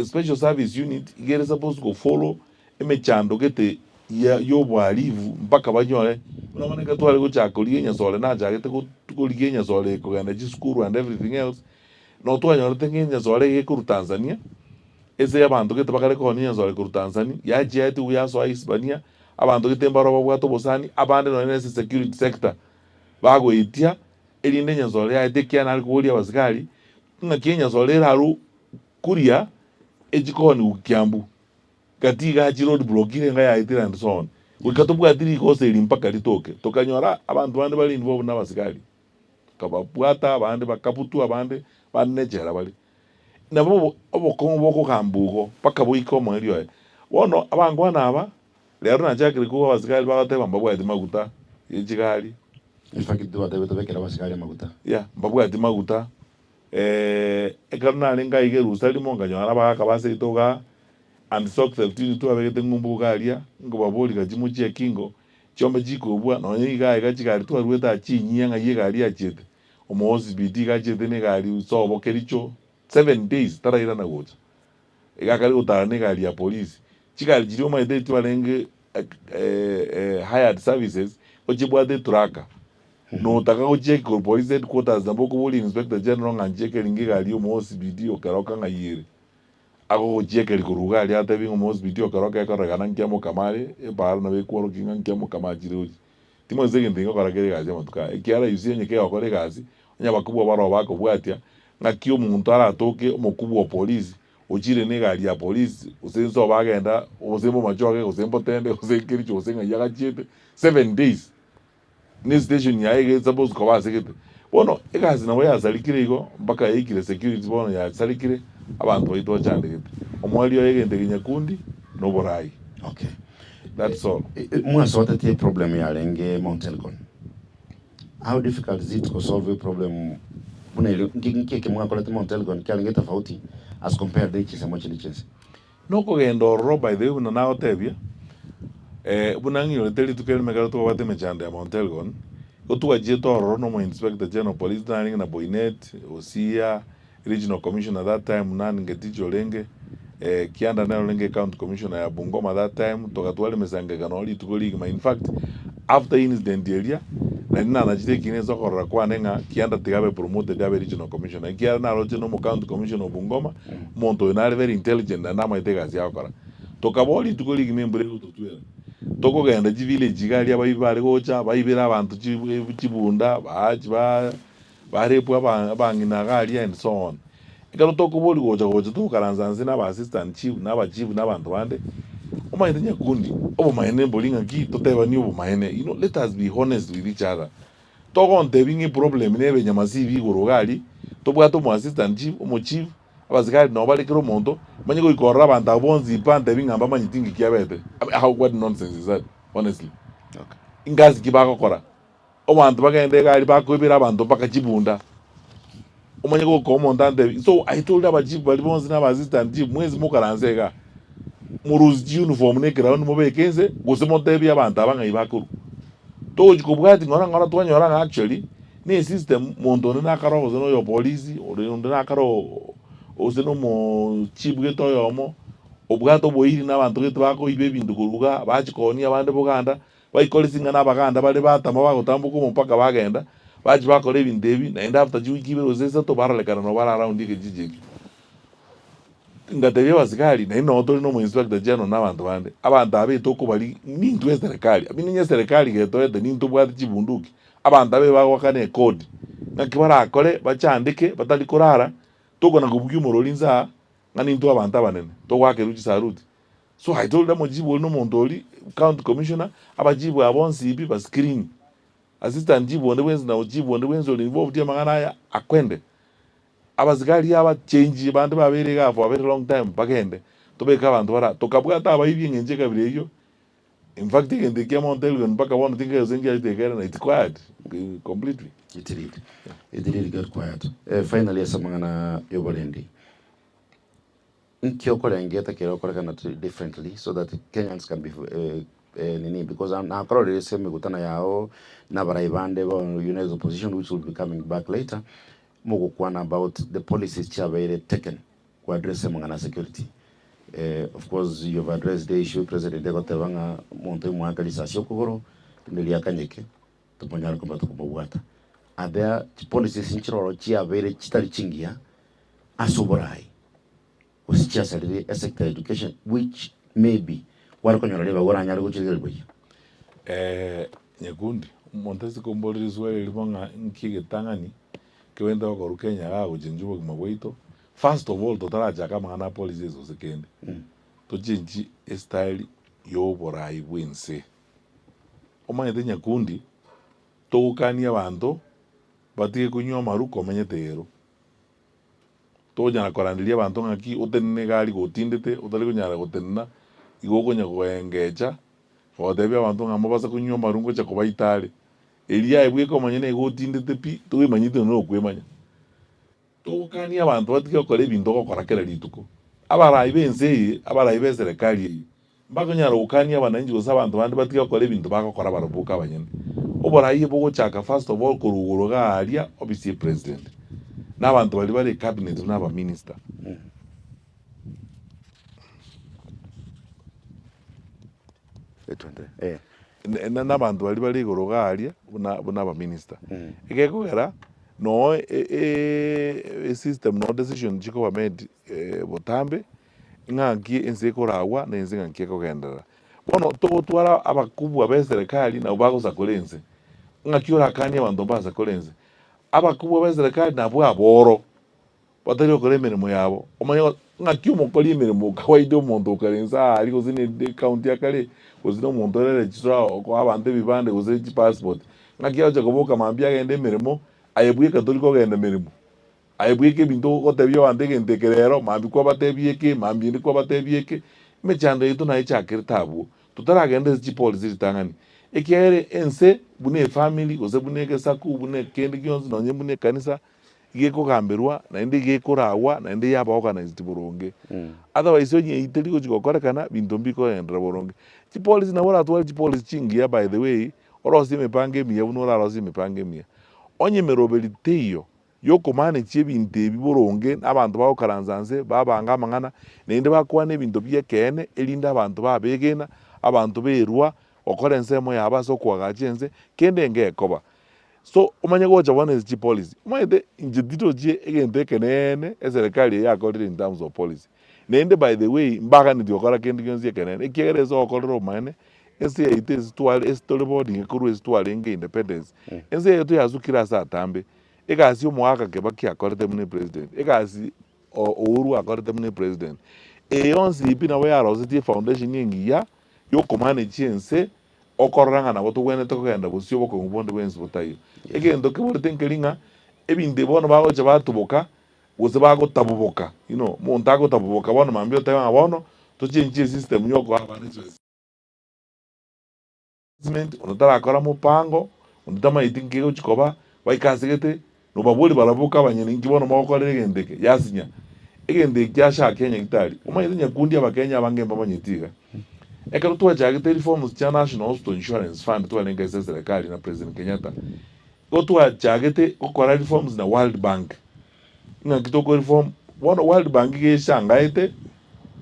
Special service unit iga ere supposed go follow emechando gete ya yobohalifu mpaka banyore buna bono ekero tware gochaka korigia enyasore nachagete go korigia enyasore kogenda chisukuru and everything else, no twanyorete ng'a enyasore iga ekorwa Tanzania, ase abanto gete bakare koonia enyasore korwa Tanzania, yachiaetigwe yasoa Hispania, abanto gete mbaro babwate obosani, abande nonye na ase security sector, bagoetia erinde enyasore yaete ekiagera nare koboria abasikari, ng'aki enyasore ere arwo kuria echikoni Kiambu, gati igaa chiroad block ire enga yaetire and so on. Goika tobwati rigoso eri mpaka ritoke, tokanyora abanto bande bare involved na abasigari, tokababwata abande bakabutwa abande bande nechela bare. Nabo obokong'u bokogamba igo mpaka boike omoerio oye. Bono abangwana aba, rero nachakire kobua abasigari bagoteba mbabwati maguta ye chigari. In fact twatebitie tobekere abasigari amaguta. Yeah, mbabwati maguta. Ekero narenge aiga Yerusalemu, nkanyora abagaaka ba seito igaa, Antisoki 13 twabegete ng'umbu iga aria, nkobaboria gachia mochie ekingo, chiombe chikobua, nonya iga iga chigari twaruete aa chinyia ng'ai egari yachiete, omoosibiti iga achiete na egari sobo Kericho, 7 days tarairana gocha. Iga akare gotara na egari ya polisi. Chigari chiria omanyete twarenge hired services, gochibwate eturaka. Notaka gocheki korwa police headquarters nabo okoboria inspector general ng'a ncheke ringa egari ya omo OCPD o Keroka ng'ai ere. Agogochiekeri korwa iga aria atebi ng'a omo OCPD o Keroka ekorekana nki amokama are, epaara nabo ekworokia ng'a nki amokama achire gochia. Timanyeti egento ngokora kere egasi amatuko aya, ekiagera you see onye kegokora egasi, onye abakubwa baroo bakobwatia, ng'aki omonto aratoke omokubwa o polisi, ochire na egari ya polisi, gose nsobo agenda, gose mbomachoge, gose mbotende, gose nkericho, gose ng'ai agachiete, 7 days, na estation yaye iga esupposed koba ase gete. Bono egasi nabo yasarikire igo, mpaka yaikire security bono yasarikire, abanto baito bachandegete. Omoerio oye egento eke nyakundi, na oborai. Okay. That's all. Mwasotetie problem yarenge Mount Elgon. How difficult is it to solve a problem buna erio nki nki eke mwakorete Mount Elgon kiarenge tofauti as compared ne chinsemo chinde chiense? Nokogenda ororo by the way buna nagotebia, buna ng'iyorete rituko erimo ekero twabwate emechando ya Mount Elgon, igo twachiete ororo na omo inspector general police narenge na Boinnet, Osia, regional commissioner that time nani Ngetich orenge, Kianda nere orenge county commissioner ya Bungoma that time, togatwara emesangererekano oo rituko rigima in fact after incident eria, nari nanachire ekina ase okorora kwane ng'a Kianda tiga abe promoted abe regional commissioner ekiagera naroche na omo county commissioner o Bungoma, omonto oyo nare very intelligent naende amaete egasi agokora. Tokaboa rituko rigima embura egototwera, tokogenda chivillage iga aria abaibi bare gocha, baibere abanto chibunda, baachi ba barepwa abang'ina iga aria and so on. Ekero tokoboria gocha gocha togokaransa inse na aba assistant chief na aba chief na abanto bande, omanyete nyakundi, obomaene mbori ng'aki totebanie obomaene, you know let us be honest with each other. Togontebia ng'a eproblem nebe nyamasibi igoro iga aria, tobwate omo assistant chief, omo chief, abasigari nabo bare kera omonto, manye goika ororo abanto abwo bonsi pa ntebi ng'a mbamanyeti ng'iki kiabete, how what nonsense is that honestly. Ngasi ki bagokora? Abanto bagende iga aria bakoibera abanto mpaka chibunda, omanye goka omonto antebi, so I told aba chief baria bonsi na aba assistant chief mwensi mokaranse igaa, morusie chiuniform na ekeraundi mobeke inse, gose motebie abanto aba ng'ai bakorwa. Togochi kobwatia ng'ora ng'ora twanyora ng'a actually, na esystem monto onde nakare gose na oyo polisi, ore onde nakare gose na omo chief gete oyomo, obwate oboiri na abanto gete bakoiba ebinto korwa igaa, bachia koonia abande boganda. Baikore ching'ana abaganda bare batama bagotamboka omopaka bagenda, bachia bakora ebinto ebi, naende after chiwiki ibere gose isato barorekana nabo bare around ekejiji ekio. Ngatebia abasigari, naende nabo tore na omo inspector general na abanto bande, abanto aba etokobari nintwe eserekari, I mean onye eserekari getoete nintobwate chibunduki, abanto aba ebagoakana ekodi, ng'aki barakore bachandeke batari korara, tokona kobugia omorori inse aa, ng'a nintwe abanto abanene, togoakerwa chisaruti. So I told omochibu oria na omonto oria, county commissioner, abachibu aba bonsi pi ba screen, assistant chief onde bwensi na chief onde bwensi ore involved amang'ana aya akwende. Abasigari aba change bande babeire igaa for a very long time bagende, tobeke abanto bara tokabwata abaibi eng'encho ekabira eyio, in fact egento ekia Mount Elgon mpaka bono tinkaigwa gose nkiachete ekere na it's quiet completely. It did. It did get quiet. Finally ase amang'ana ya oborendi. Nki okorengete kere okorekana differently so that Kenyans can be nini because nakororire ase emegutano yao na abarai bande ba United Opposition which will be coming back later, mogokwana about the policies chiabeire taken ko address amang'ana a security. Of course you have addressed the issue president egoteba ng'a omonto oimoaka risasi okogoro rinde riakanyeke tomonyare koba tokomobwata. Are there chipolicies nchiroro chiabeire chitari chingiya ase oborai gose chiasarire esector ya education which maybe kware konyora ribaga oranyare gochirigereria buya. Nyakundi, omonto ase komborera riswali erimo ng'a nki egetang'ani kebwenerete gokorwa Kenya igaa gochenchia obogima bwaito, first of all totarachaka amang'ana a policies gose kende, tochenchie estyle ya oborai bwa ense. Omanyete nyakundi, togokania abanto batige konywa amaru komenyete ero. Tokonyara koranderia abanto ng'aki otenene iga aria gotindete otari konyara gotenena, igo okonya koengecha, gotebia abanto ng'a mobase konywa amaru ngocha kobaita are. Erio aye bweka omonyene igo otindete pi, toemanyeti nonya nokwemanya. Togokania abanto batige gokora ebinto ogokora kera rituko. Abarai b'ense eye, abarai b'eserekari eye, mbakonyara gokania abananchi gose abanto bande batige gokora ebinto bagokora barabwo boka abanyene. Oborai bogochaka first of all korwa igoro iga aria office ye president, na abanto baria bare ecabinet buna abaminister. Etwende eh. Na na abanto baria bare igoro iga aria buna buna abaminister. Egekogera noo esystem noo decision chikoba made botambe, ng'aki ense ekoragwa na ense ng'aki ekogenderera. Bono togotwara abakubwa ba eserekari nabo bagosakora ense, ng'aki orakanie abanto mbasakore ense? Abakubwa ba eserekari nabwo aboro. Batari gokora emeremo yabo, omanye go ng'aki omokori emeremo o kawaida omonto okare inse aaria gose ne ekaunti ya kare, gose na omonto ore registrar okoa abanto ebibande gose chipassport, ng'aki agocha koboka mambia agende emeremo, aye bweka tori kogenda emeremo, aye bweka ebinto ogotebia abanto egento eke rero, mambia kwabatebia eke, mambia ende kwabatebia eke, emechando yaito naye echakerete abwo, totaragenda ase chipolicy ritang'ani, ekiagera ense buna efamiri gose buna egesaku buna kende gionsi nonye buna ekanisa. Gekogamberwa naende gekoragwa naende yaba organized boronge. Otherwise onye eyio teri gochi gokorekana binto mbikogenderera boronge. Chipolicy nabo oratware chipolicy chingiya by the way, orosie emepango emiya buna orarosie emepango emiya. Onye emeroberi teiyo yokomanage ebinto ebi boronge na abanto bagokaransa nse babanga amang'ana naende bakwane ebinto bia ekeene erinde abanto babegena, abanto berwa gokora ensemo yabo ase okoagacha ense, kende ngekoba. So omanye gocha bono ase chipolicy, omanyete inche tindochie egento ekeneene eserekari eye yakorire in terms of policy. Naende by the way mbaganeti gokora kende gionsi ekenene ekiagera ase ogokorera obomaene, ense yaito ase tware ase tore bono iga korwa ase twarenge independence, ense yaito yasukire ase atambe, egasi omogaka Kibaki akorete buna epresident, egasi Uhuru akorete buna epresident, eye yonsi pi nabo yarosetie efoundation engiya ya okomanage ense. Okorora ng'a nabo togwenerete kogenda bosio obokong'u bonde bwensi botaiyo. Egento keborete nkeri ng'a ebinto ebi bono bagocha batuboka gose bagotaboboka, you know, omonto agotaboboka bono mambia otebe ng'a bono tochenchie esystem ya okoa abana chisement, onde tarakora mopango, onde tamanyeti nki egochi koba, baike asegete, nobaborie baraboke abanyene inki bono mogokorera egento eke, yasinya. Egento eki kiachaka enyagitari, omanyete nyakundi abakenya abange mbamanyeti iga. Ekero twachagete reforms chia National Hospital Insurance Fund twarenge ase eserekari na President Kenyatta, igo twachagete gokora reforms na World Bank, ng'aki toko reform, bono World Bank iga eshangaete,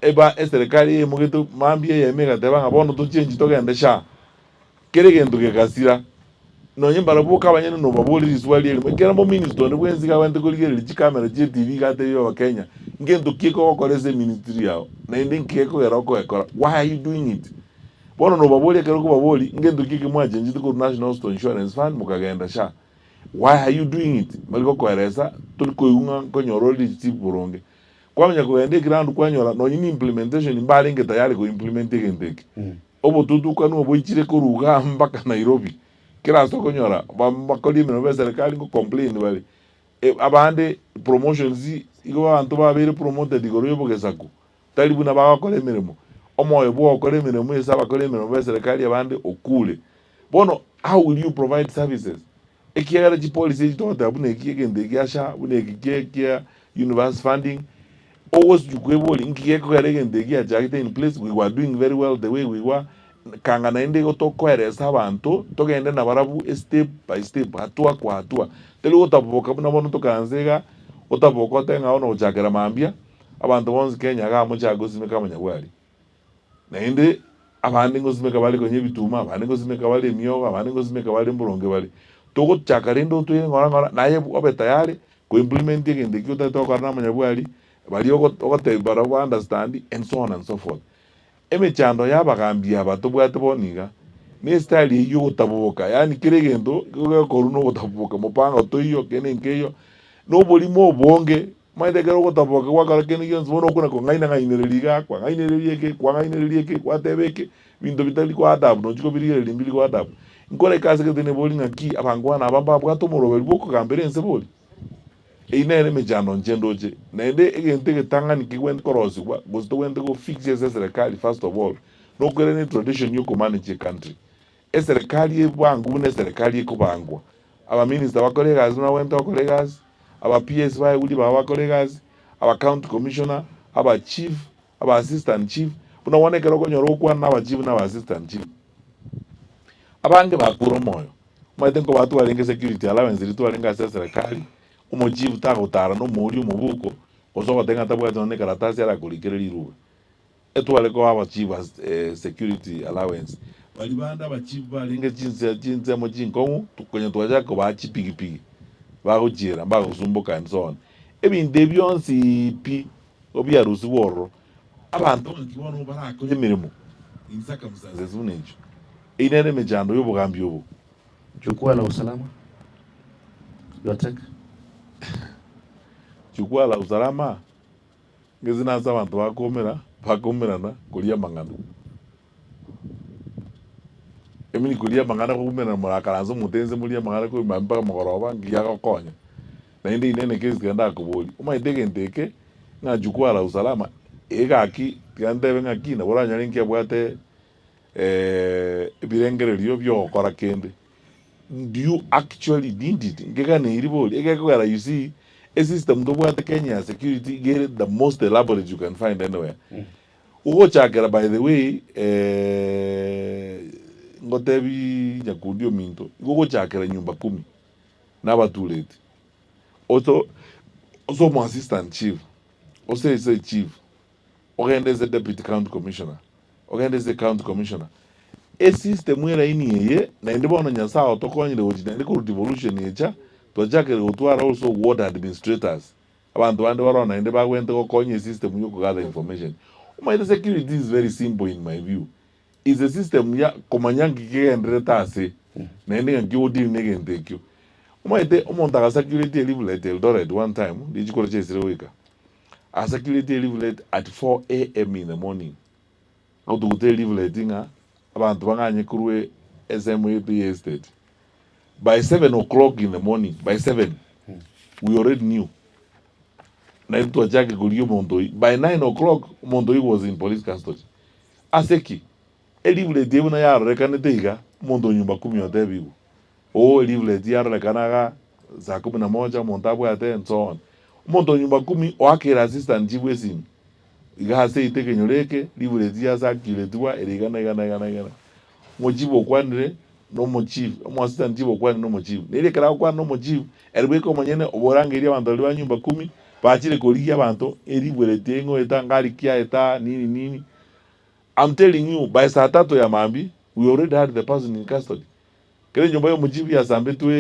eba eserekari eyemogete mambia eyemo egateba ng'a bono tochengi togende SHA, kera egento gegasira, nonye mbarabwo boka abanyene nobaborie riswali erimo, ekero omominister onde bwensi iga abwenerete korigereria chikamera chia etv iga atebie abakenya, ngento ki ekogokora ase eministry yao, naende nki gekogera okogekora, why are you doing it? Bono nobaborie ekero okobaboria, ngento ki eke mwachenchete korwa National Hospital Insurance Fund mokagenda SHA, why are you doing it? Mbari gokoeresa, tori koigwa ng'a nkonyora ore richibu boronge. Kwamanya kogenda eground kwanyora nonye na implementation mbarenge tayari ko implement egento eke. Obotutukanu oboichire korwa igaa mpaka Nairobi, kera ase okonyora bakori emeremo b'eserekari ngo complain bare, abande promotions igo abanto babeire promoted igoro y'obogesaku, tari buna bagokora emeremo. Omoyo bwogokora emeremo ase abakori emeremo b'eserekari abande okure. Bono how will you provide services? Ekiagera chipolicy echi togoteba buna eki egento eki gia SHA, buna eki kia kia universal funding, ogosijwa kwebori nki gekogera egento eki giachagete in place, we were doing very well the way we were, kanga naende igo tokoeresa abanto togende nabarabwo estep by step, hatua kwa hatua, tari gotaboboka buna bono tokaansa iga, otaboboka otebe ng'a bono gochakera mambia, abanto bonsi Kenya igaa mochake gosimeka amanyabwari. Naende abande ngosimeka bare konya ebituma, abande ngosimeka bare emiogo, abande ngosimeka bare mboronge bare. Togochaka rende otoire ng'ora ng'ora, naye obe tayari ko implement egento ekio otagete gokora na amanyabwari, baria ogo ogotebi barabwo ba understand and so on and so forth. Emechando ya abagambi aba tobwate bono iga, na estyle eyio yogotaboboka, yaani kera egento nigo gegokorwa na ogotaboboka, mopango toiyo, kende nkeiyo, na oborimo obonge. Omanyete ekero ogotaboka gwakora kende gionsi bono okona kong'aina ng'ainereria iga, kwang'ainereria eke, kwang'ainereria eke, gwateba eke, binto bitari ko add up nochi kobirigereria mbiri ko add up. Nkoraika ase gete nebori ng'aki abangwana aba mbabwate omoroberi bw'okogambera ense bori? Eyio nere emechando inche ndoche. Naende egento egetang'ani kegwenerete korosigwa gose togwenerete go fix ase eserekari first of all, nokoirania etradition ya okomanage ecountry. Eserekari ebangwe buna eserekari ekobangwa, abaminister bakore egasi buna bagwenerete gokora egasi, aba PS baegwe ribaga bakore egasi, aba county commissioner, aba chief, aba assistant chief, buna bono ekero okonyora ogokwana na aba chief na aba assistant chief, abange bakure omoyo, omanyete nkobaa twarenge security allowance riria twarenge ase eserekari, omochief tagotara na omouri omobuko, gose ogoteba ng'a tabwati nonye na ekaratasi arakorikere riruba. Etware koa abachief as security allowance. Baria bande abachief barenge chinse chinsemo chinkong'u konya twachaka kobaa chipigipigi bagochiera mbagosumboka and so on. Ebinto ebi bionsi pi igo biarusigwe ororo. Abanto ng'aki bono barakore emeremo in circumstances buna echio. Eyio nere emechando y'obogambi obo. Jukwaa la usalama, your take? Jukwaa la usalama, ng'ese nase abanto bakoumera, bakoumerana koria amang'ana. Emini koria amang'ana koumerana morakaranse omote inse morie amang'ana korwa mambia mpaka mogoroba nki agokonya. Naende inene kesi tiga ndakoborie, omanyete egento eke ng'a jukwaa la usalama egaki tiga ntebe ng'aki nabo oranyore nki abwate ebirengererio bi'ogokora kende, do you actually need it? Nkeganeiri bori, egekogera you see, esystem tobwate Kenya ya security iga ere the most elaborate you can find anywhere. Ogochakera by the way ngotebi nyakundi ominto, igo ogochakera nyumba kumi na abatureti, oso ase omo assistant chief, ose ase echief, ogende ase deputy county commissioner, ogende ase county commissioner, esystem eraini eye naende bono Nyasaye otokonyire gochia naende korwa devolution echa, twachakire gotwara also ward administrators, abanto bande baroo naende bagwenerete gokonya esystem ya okogather information. Omanyete security is very simple in my view, is a system ya komanya nki kegendererete ase, naende ng'aki ogodeal na egento ekio. Omanyete omonto agasacurate eribulet Eldoret one time, richiko richaisire goika, Asacurate eribulet at 4 am in the morning, agotuguta eribulet ng'a abanto bang'anye korwa ensemo yaito ya estate. By 7 o'clock in the morning, by 7, we already knew. Naende twachake korigia omonto oyio. By 9 o'clock, omonto oyio was in police custody. Ase ki? Eribulet eye buna yarorekanete iga, omonto o nyumba kumi otebigwe, oo eribulet yarorekana igaa saa kumi na moja omonto abwate and so on. Omonto o nyumba kumi oakere assistant chief esimi, iga ase eito ekenyoro eke, ribulet yasacuretiwa ere iga na iga na iga na iga. Omochief okwanire na omochief, omo assistant chief okwanire na omochief. Nere ekero agokwana na omochief, ere bweka omonyene oborangeria abanto baria ba nyumba kumi, bachire korigia abanto, eribulet eye ng'o oeta, ngari ki aeta, nini nini. I'm telling you by saa tatu ya mambia we already had the person in custody. Kere enyomba ya omochief yasambetwe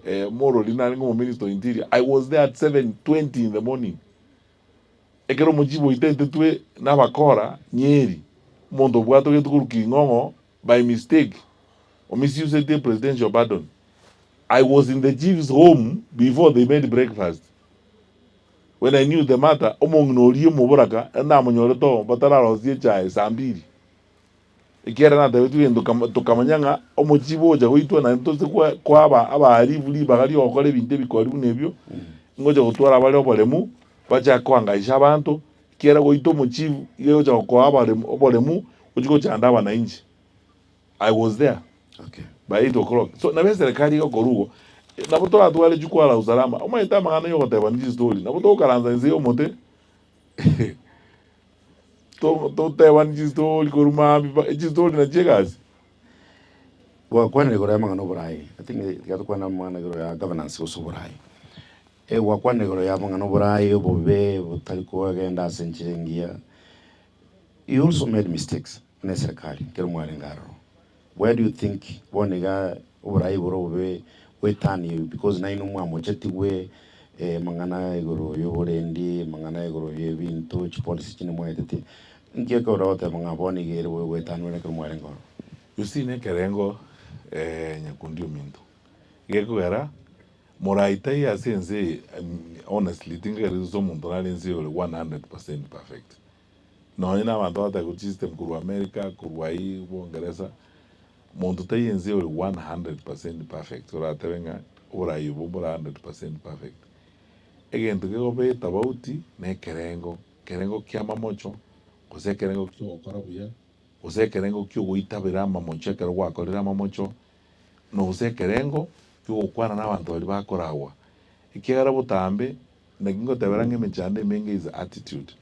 eh, morori narenge omominister o interior I was there at 7:20 in the morning. Ekero omochief oitetetwe nabakora Nyeri, omonto obwatogetwe korwa King'ong'o by mistake, omisusete presidential pardon. I was in the chief's home before they made breakfast. When I knew the matter, omong'ina oria omoboraka namonyorete oo batararosia echae saa mbiri. Ekiagera natebetigwe egento kama tokamanya ng'a omochibo ogocha goitwa naende tose kwa koa aba abahalifu ribaga riogokora ebinto ebikori buna ebio, ngocha gotwara bare oboremu, bachake koangaisha abanto, ekiagera goita omochifu iga egocha gokoa abaremu oboremu ochie gochanda abanainchi. I was there Okay. by 8 o'clock. So nabo eserekari egokora igo, nabo toratware jukwaa la usalama, omanyete amang'ana ya ogotebani chistori, nabo togokaransa inse ya omote to- totebani chistori korwa maambia mpaka chistori nachio egasi. Gwakwanire igoro ya amang'ana oboraai, I think tiga tokwane amang'ana igoro ya governance gose oboraai. Gwakwanire igoro ya amang'ana oboraai, obobe botari kogenda ase enchera engiya, you also made mistakes. Buna eserekari ekero mwarenge aroro, where do you think bono iga oborai bore obobe goetania because nainwe mwamochetigwe amang'ana igoro ya oborendi, amang'ana igoro ya ebinto, chipolicy chinde mwaetete, nki ekero ogoteba ng'a bono iga ere bobe goetanwa ekero mwarenge ororo? You see nekerengo nyakundi ominto, gekogera morai taiyo ase ense eye honestly tinkagereti gose omonto nare ense eye ore 100% perfect. Nonye na abanto bagotebi gochia system korwa America, korwa aye bongeresa, monto taiyo ense ore 100% perfect oratebe ng'a oborai obo mbore 100% perfect. Egento kegoba etabauti na ekerengo, ekerengo kia amamocho, gose ekerengo kia ogokora buya, gose ekerengo kia ogoitabera amamocho ekero gwakorire amamocho, na gose ekerengo kia ogokwana na abanto baria bakoragwa. Ekiagera botambe Naki ngotebera ng'a emechando emenge is attitude.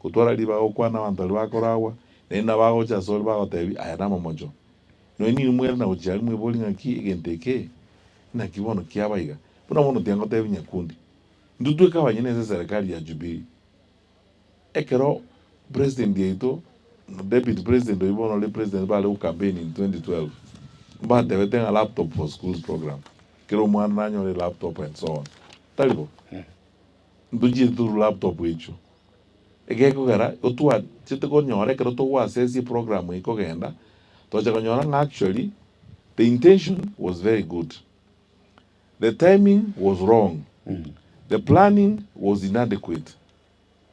Gotwara ribaga gokwana abanto baria bakoragwa, naende nabo bagocha asore bagotebia aya namamocho. Nonya nigo mwere na gochia aria mweborie ng'aki egento eke naki bono kiaba iga. Buna bono tiga ngotebie nyakundi, intwe tweka abanyene ase eserekari ya Jubilee, ekero president yaito. Deputy President oyio bono ore President bare go campaign in 2012, mbatebete ng'a laptop for schools program, kera omwana nanyore elaptop and so on. Tari bo? Ntochiete torwe laptop echio. Egekogera otwachete konyora ekero togo assess eprogram eye kogenda, twacha konyora ng'a actually the intention was very good, the timing was wrong, the planning was inadequate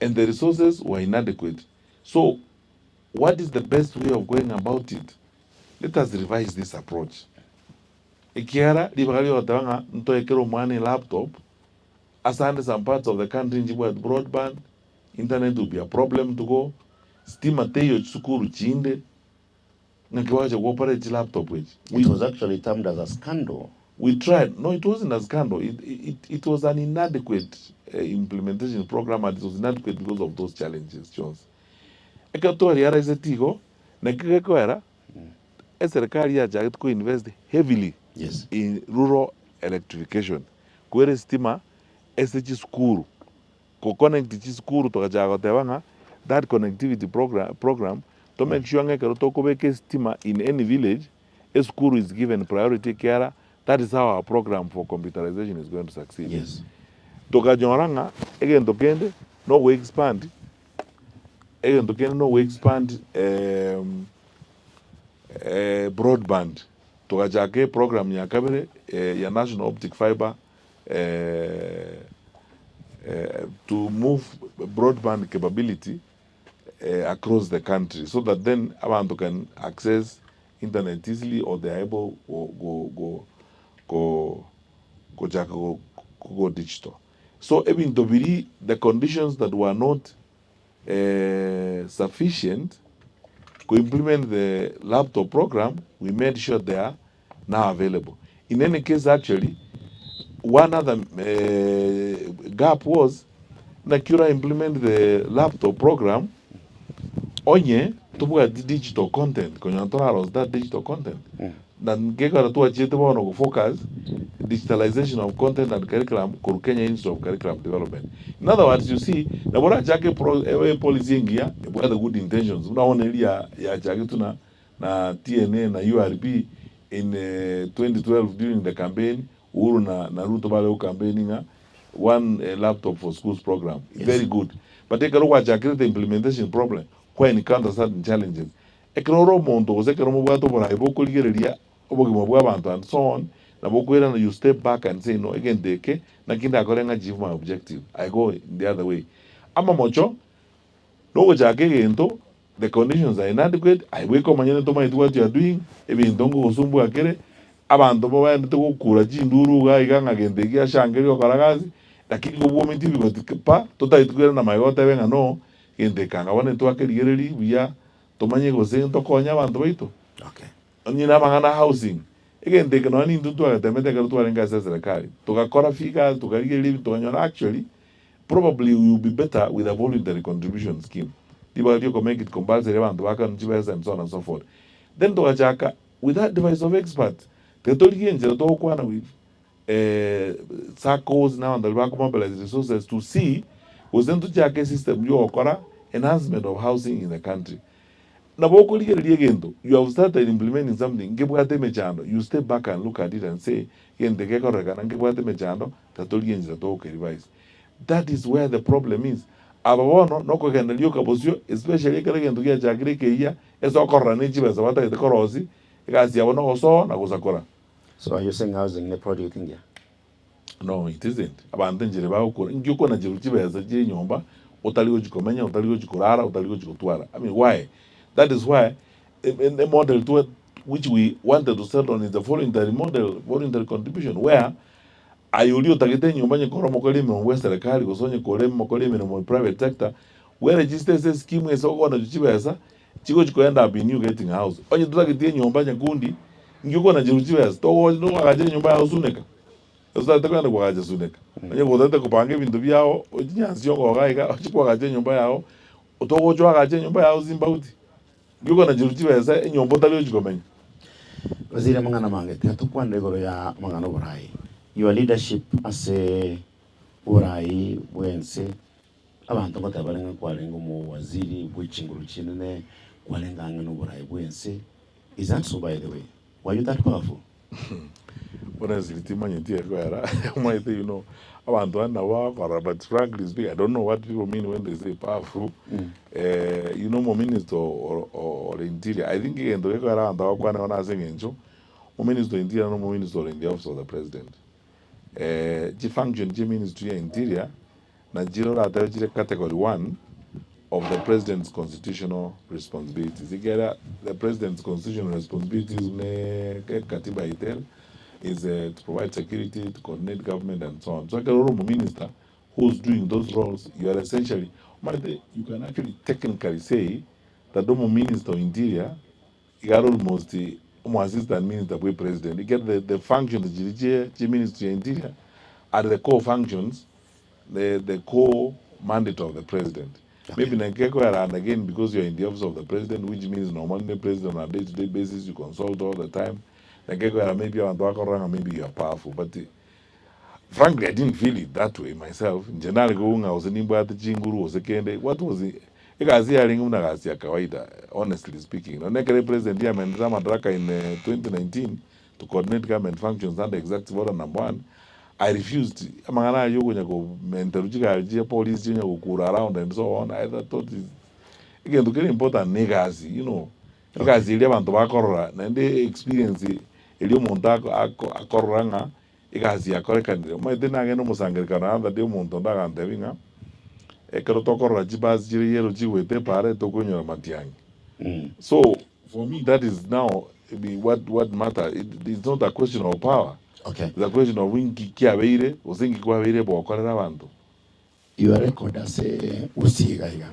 and the resources were inadequate. So what is the best way of going about it? Let us revise this approach. Ekiagera ribaga riogoteba ng'a ntoe kera omwana elaptop, Ase ande some parts of the country nchibwati broadband, internet will be a problem to go, stima teiyo chisukuru chinde, ng'aki bagocha go operate chilaptop echi. It was actually termed as a scandal. We tried, no it wasn't a scandal, it, it, it was an inadequate implementation program and it was inadequate because of those challenges chionsi. Ekero twarealiseti igo, naki gekoera, eserekari yachagete ko invest heavily Yes. in rural electrification. Kwera esitima ase chisukuru, go connect chisukuru togachaka goteba ng'a that connectivity program program to make sure ng'a ekero tokobeka esitima in any village, esukuru is given priority ekiagera that is how our program for computerization is going to succeed. Yes. Tokanyora ng'a egento kende na ogo expand, egento kende na ogo expand broadband. Togachaka eprogram ya kabere ya National Optic Fibre to move broadband capability across the country so that then abanto can access internet easily or they are able go go go go gochaka go go digital. So ebinto biria the conditions that were not sufficient to implement the laptop program, we made sure they are now available. In any case actually, one other gap was naki ora implement the laptop program onye tobwati digital content konya torarosia that digital content. Na nkekora twachiete bono go focus digitalization of content and curriculum korwa Kenya Institute of Curriculum Development. In other words, you see, nabo orachake epro epolicy engiya ebwate good intentions buna bono eria yachagetwe na na TNA na URP in 2012 during the campaign, Uhuru na na Ruto bare go campaign ng'a one laptop for schools program, very good. But ekero gwachakire the implementation problem, kwa encounter certain challenges. Ekero ore omonto gose ekero mobwate oboraai bokorigereria obogima bw'abanto and so on, nabo okoirana you step back and say no egento eke naki ndakore ng'a achieve my objective, I go in the other way. Amamocho nogochaka egento the conditions are inadequate, aye bweka omonyene tomaeti what you are doing, ebinto ngogosumbua kere, abanto babaendete gokura chinduru iga iga ng'a gento eki giashangeria gokora gasi, lakini kobwometie ebigoti pa, totageti koirana magega otebe ng'a no, gento eke anga bono ntwakerigereria buya, Tomanye gose ntokonye abanto baito? Okay. Onye namang'ana a housing, egento eke nonya nintwe ntwagatemete ekero twarenge ase eserekari, togakora figures, tokarigereria ebinto tokanyora actually, probably we will be better with a voluntary contribution scheme. Ribaga ria oko make it compulsory abanto bakanu chibesa and so on and so forth. Then togachaka with that advice of experts, tiga torigie enchera togokwana with Saccos na abanto baria bako mobilize resources to see gose ntochake esystem ya ogokora enhancement of housing in the country. Nabo okorigereria egento, you have started implementing something nkebwate emechando, you step back and look at it and say egento eke gekororekana nkebwate emechando, tiga torigie enchera togoke revise. That is where the problem is. Aba bono nokogenda rioka bosio especially ekero egento giachakire ekeyia ase okorora ne chibesa batagete korosia, egasi yabo nogosoa na gosakora. So are you saying housing ne project engiya? No it isn't. Abanto enchera bagokora, inki okonacherwa chibesa chia enyomba otari gochi komenya, otari gochi korara, otari gochi gotwara. I mean why? That is why e model twe which we wanted to settle on is the voluntary model, voluntary contribution where aye oria otagete enyomba onye kore omokori emeremo bwa eserekari gose onye kore omokori emeremo private sector, we register ase escheme ase okonacherwa chibesa Chigochi ko end up in you getting a house. Onye totageti enyomba nyakundi, inki okonacherwa chibesa? Togocha nokoagacha enyomba yao suneka. Gose otagete kogenda koagacha suneka. Onye gotagete kobanga ebinto biao, ochie nyansiongo iga iga, ochie koagacha enyomba yao, togocha oagache enyomba yao simbauti. Inki okonacherwa chibesa enyomba otari gochi komenya? Waziri amang'ana amange, tiga tokwanere igoro ya amang'ana oborai. Your leadership ase oborai bwense. Abanto ngoteba bare ng'a kwarenge omowaziri bwe chinguru chinene, Kwarenge ang'e noboraai bw'ense, is that so by the way? Were you that powerful? Honestly timanyeti egoera omanyete you know abanto bande nabo bagokorora but frankly speaking I don't know what people mean when they say powerful eh, you know omominister ore interior I think egento gekoera abanto bagokwana igo nase eng'encho omominister o interior na omominister ore in the office of the president eh, chifunction chia eministry ya interior Nachire oratebe chire category one of the president's constitutional responsibilities ekiagera the president's constitutional responsibilities buna ekatiba yaito is to provide security, to coordinate government and so on. So ekero ore omominister who is doing those roles you are essentially omanyete you can actually technically say that omominister o interior iga are almost omo assistant minister bwe president ekiagera the the functions chiria chie chie ministry ya interior are the core functions the the core mandate of the president. Okay. Maybe nakekoera and again because you are in the office of the president which means normally the president on a day to day basis you consult all the time nakekoera maybe abanto bakorora ng'a maybe you are powerful but eh, frankly I didn't feel it that way myself inche nare koigwa ng'a gose nimbwate chinguru gose kende what was it egasi yarenge buna gasi ya kawaida honestly speaking nonye ekero epresident yamendete amadaraka in eh, 2019 to coordinate government functions under executive order number one I refused amang'ana aywo okonya komenterwa chigari chia police chionya gokura around and so on I thought is egento kere important na egasi you know egasi eria abanto bakorora naende experience eria omonto ako ako akorora ng'a egasi yakorekanire. Omanyete nagenda omosangererekano another day omonto onde agantebia ng'a ekero tokorora chibus chire yellow chigoeta epaara etokonyora matiang'i. So for me that is now what what matter it is not a question of power Okay. it's a question of inki kiabeire gose inki kwabeire bokorera abanto. Your record ase Gusii iga iga,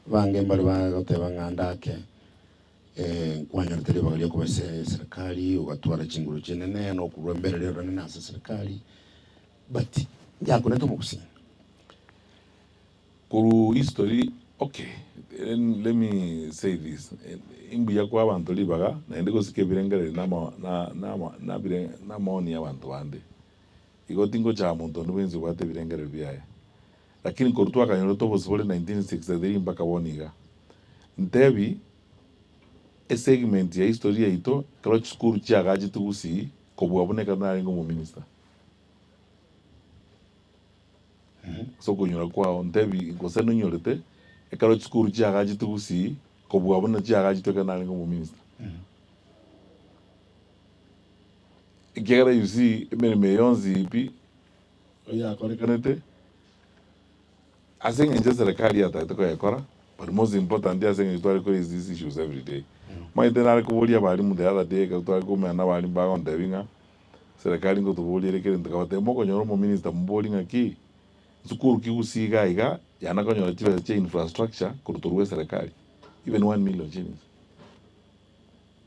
bange mbare bagoteba ng'a ndake nkwanyorete ribaga riokoba ase eserikari, ogatwara chinguru chinene na okorwa embere oronene ase eserikari, but nyakonete omogusii. Korwa history okay let me say this imbuya koa abanto ribaga naende gosika ebirengererio na ama na na ama na bire na amaoni ya abanto bande. Igo tingochaya monto onde bwensi obwate ebirengererio biaye. Lakini korwa twakanyorete obosibore 1963 mpaka bono iga, ntebi esegment ya history yaito ekero chisukuru chiagachetwe gusii kobua buna ekero narenge omominister. Ase okonyora kwao ntebi gose nonyorete ekero chisukuru chiagachetwe gusii kobua buna chiagachetwe ekero narenge omominister. Ekiagera you see emeremo eye yonsi pi yakorekanete ase eng'encho eserekari yatagete koyekora but most important ase eng'encho tware ko raise these issues every day. Omanyete nare koboria abalimu the other day ekero tware koumera na abalimu bagontebia ng'a Serikali ngotoboria ere kera ntokabatebia mokonyora omominister moborie ng'aki nsukuru ki gusii iga iga yana konyora chibesa chia infrastructure korwa torwa eserekari even one million shillings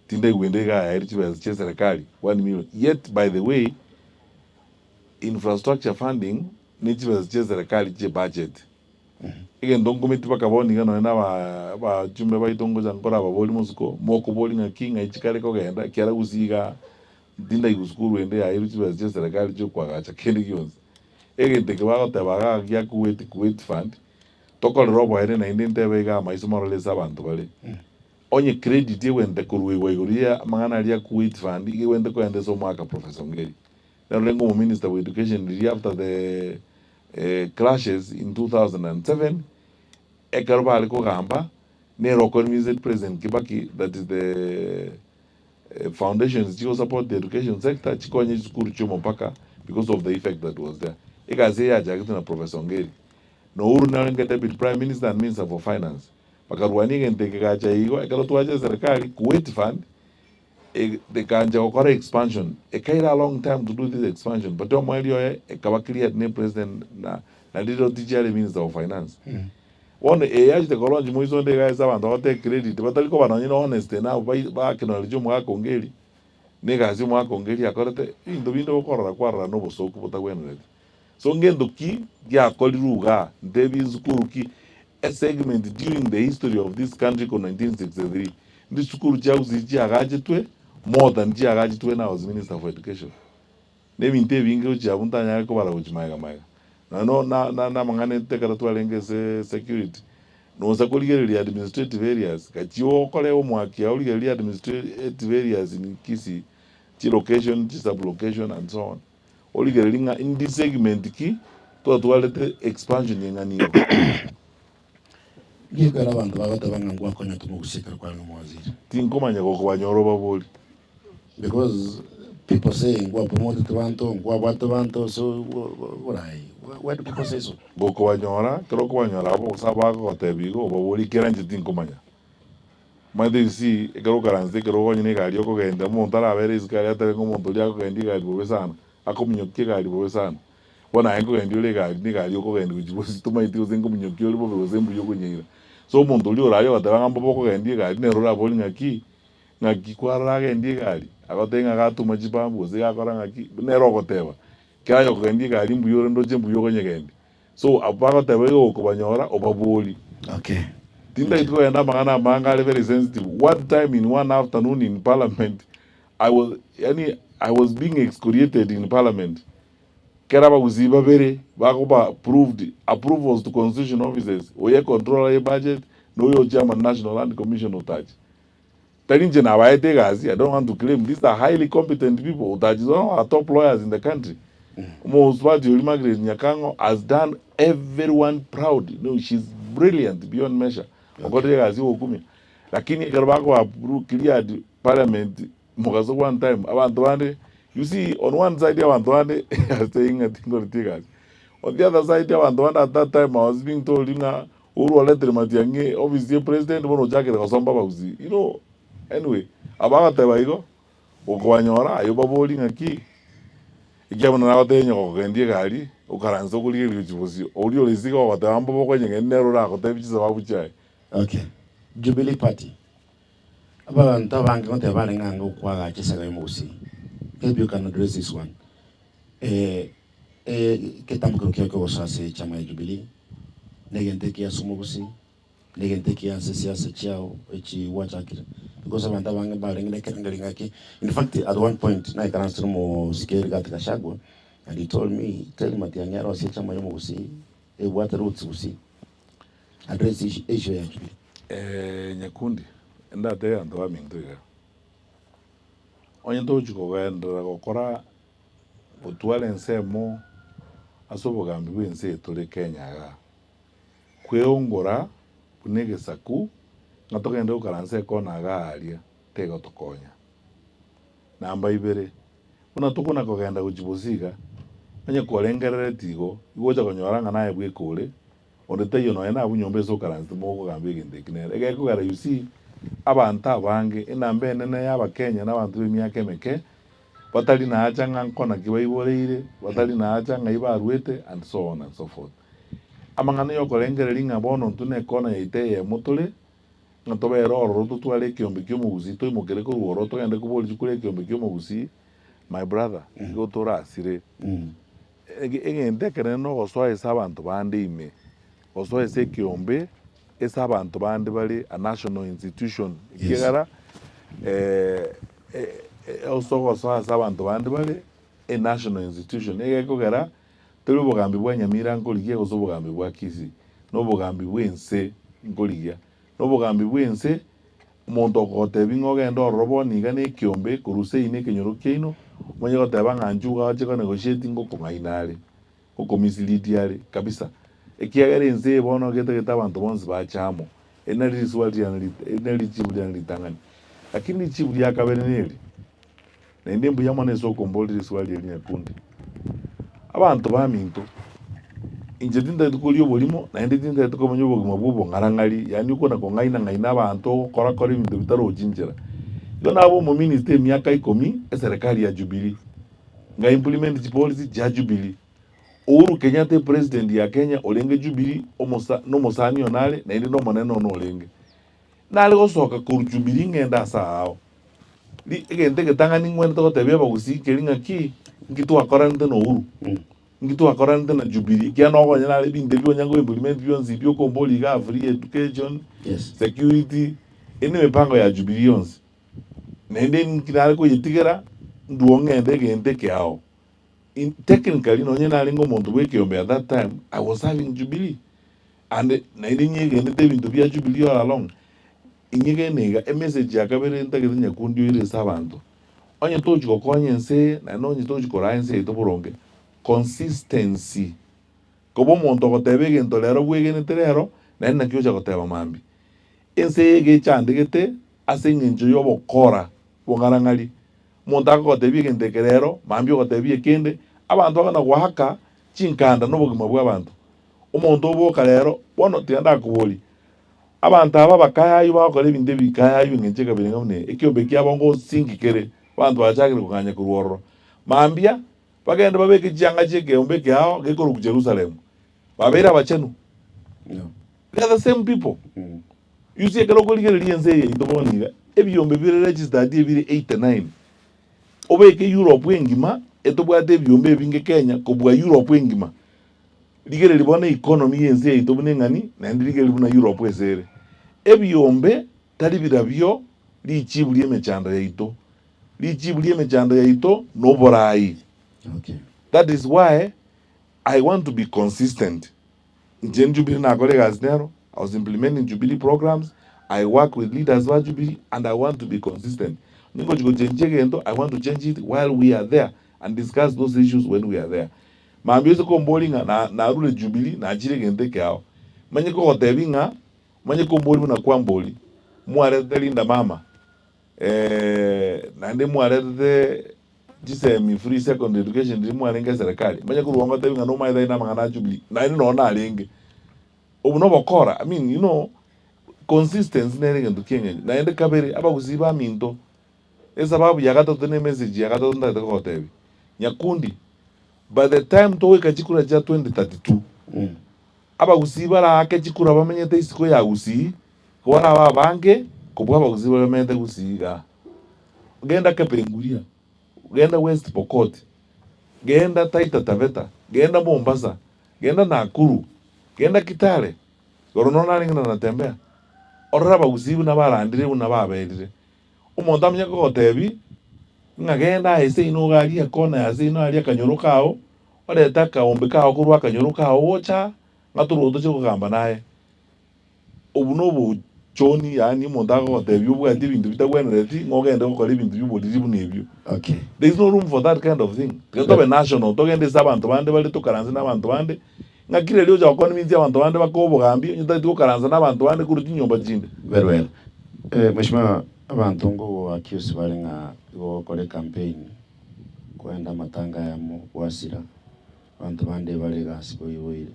tindaigwa ende iga yaeire chibesa chia eserekari one million yet by the way infrastructure funding ne chibesa chia eserekari chie budget egento nkometi mpaka bono iga nonye na aba abachumbe baito ngocha nkore ababori mosuko mokoboria ng'aki ng'ai chikare kogenda ekiagera gusii igaa Tindaigwa sukuru ende yaeirwe chibesa chia serikali chiokoagacha kende gionsi. Egento eke bagoteba igaa gia Kuwait, Kuwait Fund, tokorere oboene naende ntebe igaa amaiso marore ase abanto bare. Onye credit egwenerete koruegwa igoro ya amang'ana aria ya Kuwait Fund, iga egwenerete kogenda ase omwaka Professor Ongeri. Nere orenge omominister bwa education riria after the clashes in 2007, ekero bare kogamba, nere oconvinced President Kibaki that the Foundations chigo support the education sector chikonye chisukuru chia omopaka because of the effect that was there. Egasi eye yachaketwe na Professor Ongeri na Uhuru narenge Deputy Prime Minister and Minister for Finance. Bakarwania egento eke gacha igo ekero twacha eserekari Kuwait Fund ekancha gokora expansion. Ekaira a long time to do this expansion but omoerio oye ekaba cleared ne President na na rirorio tichiare Minister of Finance. Bono eye yachete kolaunch moiso onde iga ase abanto bagotake credit batari koba nonye na honest enough bai ba acknowledge omogaka Ongeri na egasi omogaka Ongeri akorete, ebinto binde okorora kwarora na obosoku botagwenereti. So ngento ki giakorirwe igaa, ntebi nsukuru ki esegment during the history of this country korwa 1963 ndi sukuru chia gusii chiagachetwe more than chiagachetwe when I was minister for education. Na ebinto ebinge gochia abwo ntanyare kobara gochia magega magega. Nonya na na na amang'ana ekero twarenge ase security, Nosa korigereria administrative areas, gachia okore homework yao origererie administrative areas in Kisii, chi location, chi sub location and so on. Origererie ng'a indi segment ki twatwarete expansion eng'ana igo. Nki ekero abanto bagoteba ng'a ngwakonyete omogusii ekero kwarenge omowaziri? Tinkomanya gokobanyora obabori. Because people say ngwapromotete banto, nkwabwate banto, so oborai, why do people say so? Gokobanyora, ekero okobanyora abo gose abagogotebia igo obaborie kera inche tinkomanya. Omanyete you see, ekero okaranse ekero onye na egari okogenda omonto arabere isiko aria atebe ng'a omonto oria akogendia egari bobe sana, akominyokia egari bobe sana. Bono aye nkogendia ore egari, na egari okogendia gochia bosio tomaeti gose nkominyokia ore bobe gose mbuya okonyeira. So omonto oria ore aria ogoteba ng'a mbobe okogendia egari nere oraborie ng'aki, ng'aki kwarora agendie egari, agotebie ng'a gatuma chipampu gose gakora ng'aki, nere ogoteba. Ekero aye okogendia egari mbuya ore ndoche mbuya okonyegendia. So abwo bagoteba igo gokobanyora obaborie. Okay. Tintageti kogenda amang'ana amange are very sensitive. One time in one afternoon in parliament, I was yaani I was being excoriated in parliament. Kera abagusii babere bakoba approved, approvals to constitution offices, oyo econtroller ye budget na oyo chairman National Land Commission Otachi. Tari inche nabaete egasi, I don't want to claim, these are highly competent people, Otachi is one of our top lawyers in the country. Omosubati oria Margaret Nyakang'o has done everyone proud, no she's brilliant beyond measure, okorire egasi yogokumia. Lakini ekero bakoba approve cleared parliament mogaso one time, abanto bande, you see on one side abanto bande are saying ng'a tinkoreti egasi, on the other side abanto bande at that time I was being told ng'a Uhuru oretire matiang'i office ye president bono ochakire gosomba abagusii you know anyway abagateba igo gokobanyora aye obaborie ng'aki ekiagera buna nagotebia onye gokogendia egari okaranse okorigereria gochia bosio oria ore isiko ogoteba mbobe okonyegeni nere orakotebie chisababu chiaye. Okay. Jubilee Party, abanto abange ngoteba barenge ang'e gokwagacha esaga ya omogusii. Maybe you can address this one. Eh, Egetambokero kiao ki'ogosoa ase echama ya Jubilee negento ekiya ase omogusii, negento ekiya ase esiasa chiao echi gwachakire because abanto abange mbarenge na ekerengerio ng'aki. In fact at one point naikaransete na omosike Rigathi Gachagua and he told me, tell Matiang'i arosie echama ya omogusii ebwate roots gusii, address issue ya Jubilee. Nyakundi, ndatebe abanto baminto iga, onye togochia kogenderera gokora Gotwara ensemo ase obogambi bw'ense eye tore Kenya igaa, kweongora buna egesaku ng'a togende gokaransa ekona igaa aria tegotokonya. Namba ibere, buna tokona kogenda gochia bosio iga, onye korengerereti igo, igocha konyora ng'a naye bweka ore, onde taiyo nonya nabwo nyomba ase okaransete mogokogamba egento eki nere. Egekogera you see, abanto abange, enamba enene ya abakenya na abanto b'emiaka emeke, Batari naacha ng'a nkona ki baiboreire, batari naacha ng'ai barwete, and so on and so forth. Amang'ana y'okorengereria ng'a bono intwe nekona yaito eyemo tore, ng'a tobere ororo totware ekeombe ki'omogusii toimokere korwa ororo togende koboria chikura ekeombe ki'omogusii, my brother, igo torasire. Egento ekenene nogosoa ase abanto bande ime, gosoa ase ekeombe ase abanto bande bare a national institution, ekiagera ase ogosoa ase abanto bande bare a national institution, nigo ekogera tori obogambi bwa Nyamira nkorigia gose obogambi bwa Kisii, na obogambi bwa ense nkorigia, na obogambi bwa ense. Omonto okogotebia ng'a ogende ororo bono iga nekeombe korwa seino ekenyoro kiaino, omanye goteba ng'a inchuo ogache konegotiate ngokong'aina are, ngokomislead are kabisa. Ekiagera ense eye bono getagete abanto bonsi bache amo, eri nari risuba riane rit eri nari richibu riane ritang'ani. Lakini richibu ria kabere neri, naende mbuya mono ase okomboria riswali eri nyakundi, abanto baminto, inche tintagete koria oborimo naende tintagete komenya obogima bwa obong'arang'ari yaani okona kong'aina ng'aina abanto ogokora kora ebinto bitarochi nchera. Igo naba omominister emiaka ikomi eserekari ya Jubilee, nga implement chipolicy chia Jubilee. Uhuru Kenyatta epresident ya Kenya orenge Jubilee omosa nomosani one are naende nomonene one orenge. Nare gosoka korwa Jubilee ng'ende ase aao. Ri egento egetang'ani ngwenerete gotebia abagusii nkeri ng'aki, nki twakoranete na Uhuru, nki twakoranete na Jubilee, ekiagera nokonya nare ebinto ebi onya ko implement bionsi ebi okomboria igaa free education, Yes. security, eye ne emipango ya Jubilee yonsi. Naende nki nare koyetigera, ndwo ng'ende egento ekeao. In technically nonye narenge omonto bwa ekeombe at that time, I was serving Jubilee. And naende nyegenete ebinto bia Jubilee all along, inyegene iga, emessage ya kabere ntagete nyakundi oire ase abanto, onye tochi gokonya ense eye naende onye tochi koraa ense yaito boronge, consistency. Koba omonto ogoteba egento rero bwegenete rero, naende naki ocha goteba mambia. Ense eye iga echandegete ase eng'encho y'obokora bong'arang'ari. Omonto akogotebia egento eke rero, mambia ogotebia ekende, abanto bakona goaka chinkanda na obogima bw'abanto. Omonto oboka rero, bono tiga ndakoborie, abanto aba abakayayu bagokora ebinto ebikayayu eng'encho ekabira ng'a buna eye, ekiombe kiabo ngosinki kere, abanto bachakire kong'anya korwa ororo. Mambia, bagende babeke chianga chi'ekeombe ekeao gekorokwa Jerusalemu, babeire abachenu. No. They are the same people. You see ekero okorigereria ense eye yaito bono iga, ebiombe bire registered ebire 89. Obeke Europe engima, etobwate ebiombe ebinge Kenya kobua Europe engima. Rigereria bono economy y'ense yaito buna eng'ani, naende rigereria buna Europe ase ere. Ebiombe tari birabio richibu ri'emechando yaito. Richibu ri'emechando yaito noborai. Okay. That is why I want to be consistent. Inche Jubilee nakora egasi nero, I was implementing Jubilee programs, I work with leaders ba Jubilee and I want to be consistent. Ningochi gochenchia egento, I want to change it while we are there and discuss those issues when we are there. Mambia oise komboria ng'a na narure Jubilee nachire egento ekeao, manye kogotebia ng'a manye komboria buna kwamboria, mwaretete Linda Mama, naende mwaretete chisemi free secondary education riria mwarenge eserekari, manye korwa ngotebi ng'a nomaete aye namang'ana a Jubilee, naende nonye narenge. Obwo nobokora, I mean you know, consistency nere egento kieng'encho. Naende kabere, abagusii baminto, esababu ya gatato na emessage ya gatato ntagete kogotebia, nyakundi, by the time togoika chikura chia 2032, abagusii baraake chikura bamenyete isiko ya Gusii, barabe abange kobua abagusii baria bamenyete Gusii igaa. Genda Kapenguria, genda West Pokot, genda Taita Taveta, genda Mombasa, genda Nakuru, genda Kitale, igoro nonya narenge na Natembeya, orore abagusii buna barandire buna baberire. Omonto amenye kogotebi ng'a genda aye seino iga aria ekona ya seino aria akanyoro kao, orete akaombe kao korwa akanyoro kao gocha aa, ng'a torwe toche kogamba naye. Obwo nobochoni, yaani omonto agogotebia obwati ebinto bitagwenereti ng'a ogende gokora ebinto bioboriri buna ebio. Okay. There is no room for that kind of thing. Tiga tobe national, togende ase abanto bande bare tokaranse na abanto bande, ng'aki riria ocha goconvince abanto bande bakoe obogambi, onye otagete gokaransa na abanto bande korwa chinyomba chinde. Very well. Eh, Mheshimiwa, abanto nkogo accuse bare ng'a igo ogokora ecampaign koenda amatanga ayamo gwasira, abanto bande bare egasi koiboire.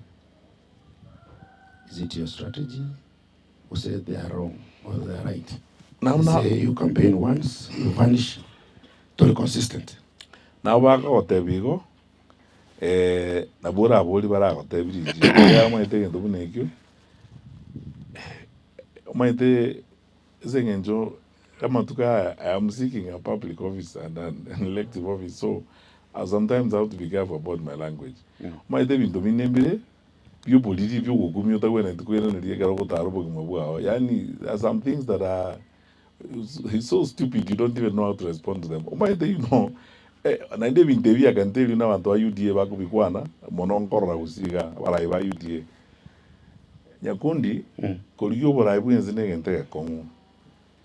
Is it your strategy gose they are wrong or they are right? Nabo na- Say you campaign once, you vanish, tori consistent. Nabo bakogotebia igo, nabo oraborie baragotebie richibu, ekiagera omanyete egento buna ekio, omanyete ase eng'encho amatuko aya I am seeking a public office and an elective office so I sometimes have to be careful about my language. Omanyete ebinto binde mbire bioboriri biogokumia otagwenereti koiraneria ekero ogotara obogima bwao yaani there are some things that are it's so stupid you don't even know how to respond to them. Omanyete you know naende ebinto ebi I can tell you na abanto ba UDA bakobikwana mono nkorora gose iga abarai ba UDA. Nyakundi korigia oborai bwensi na egento egekong'u.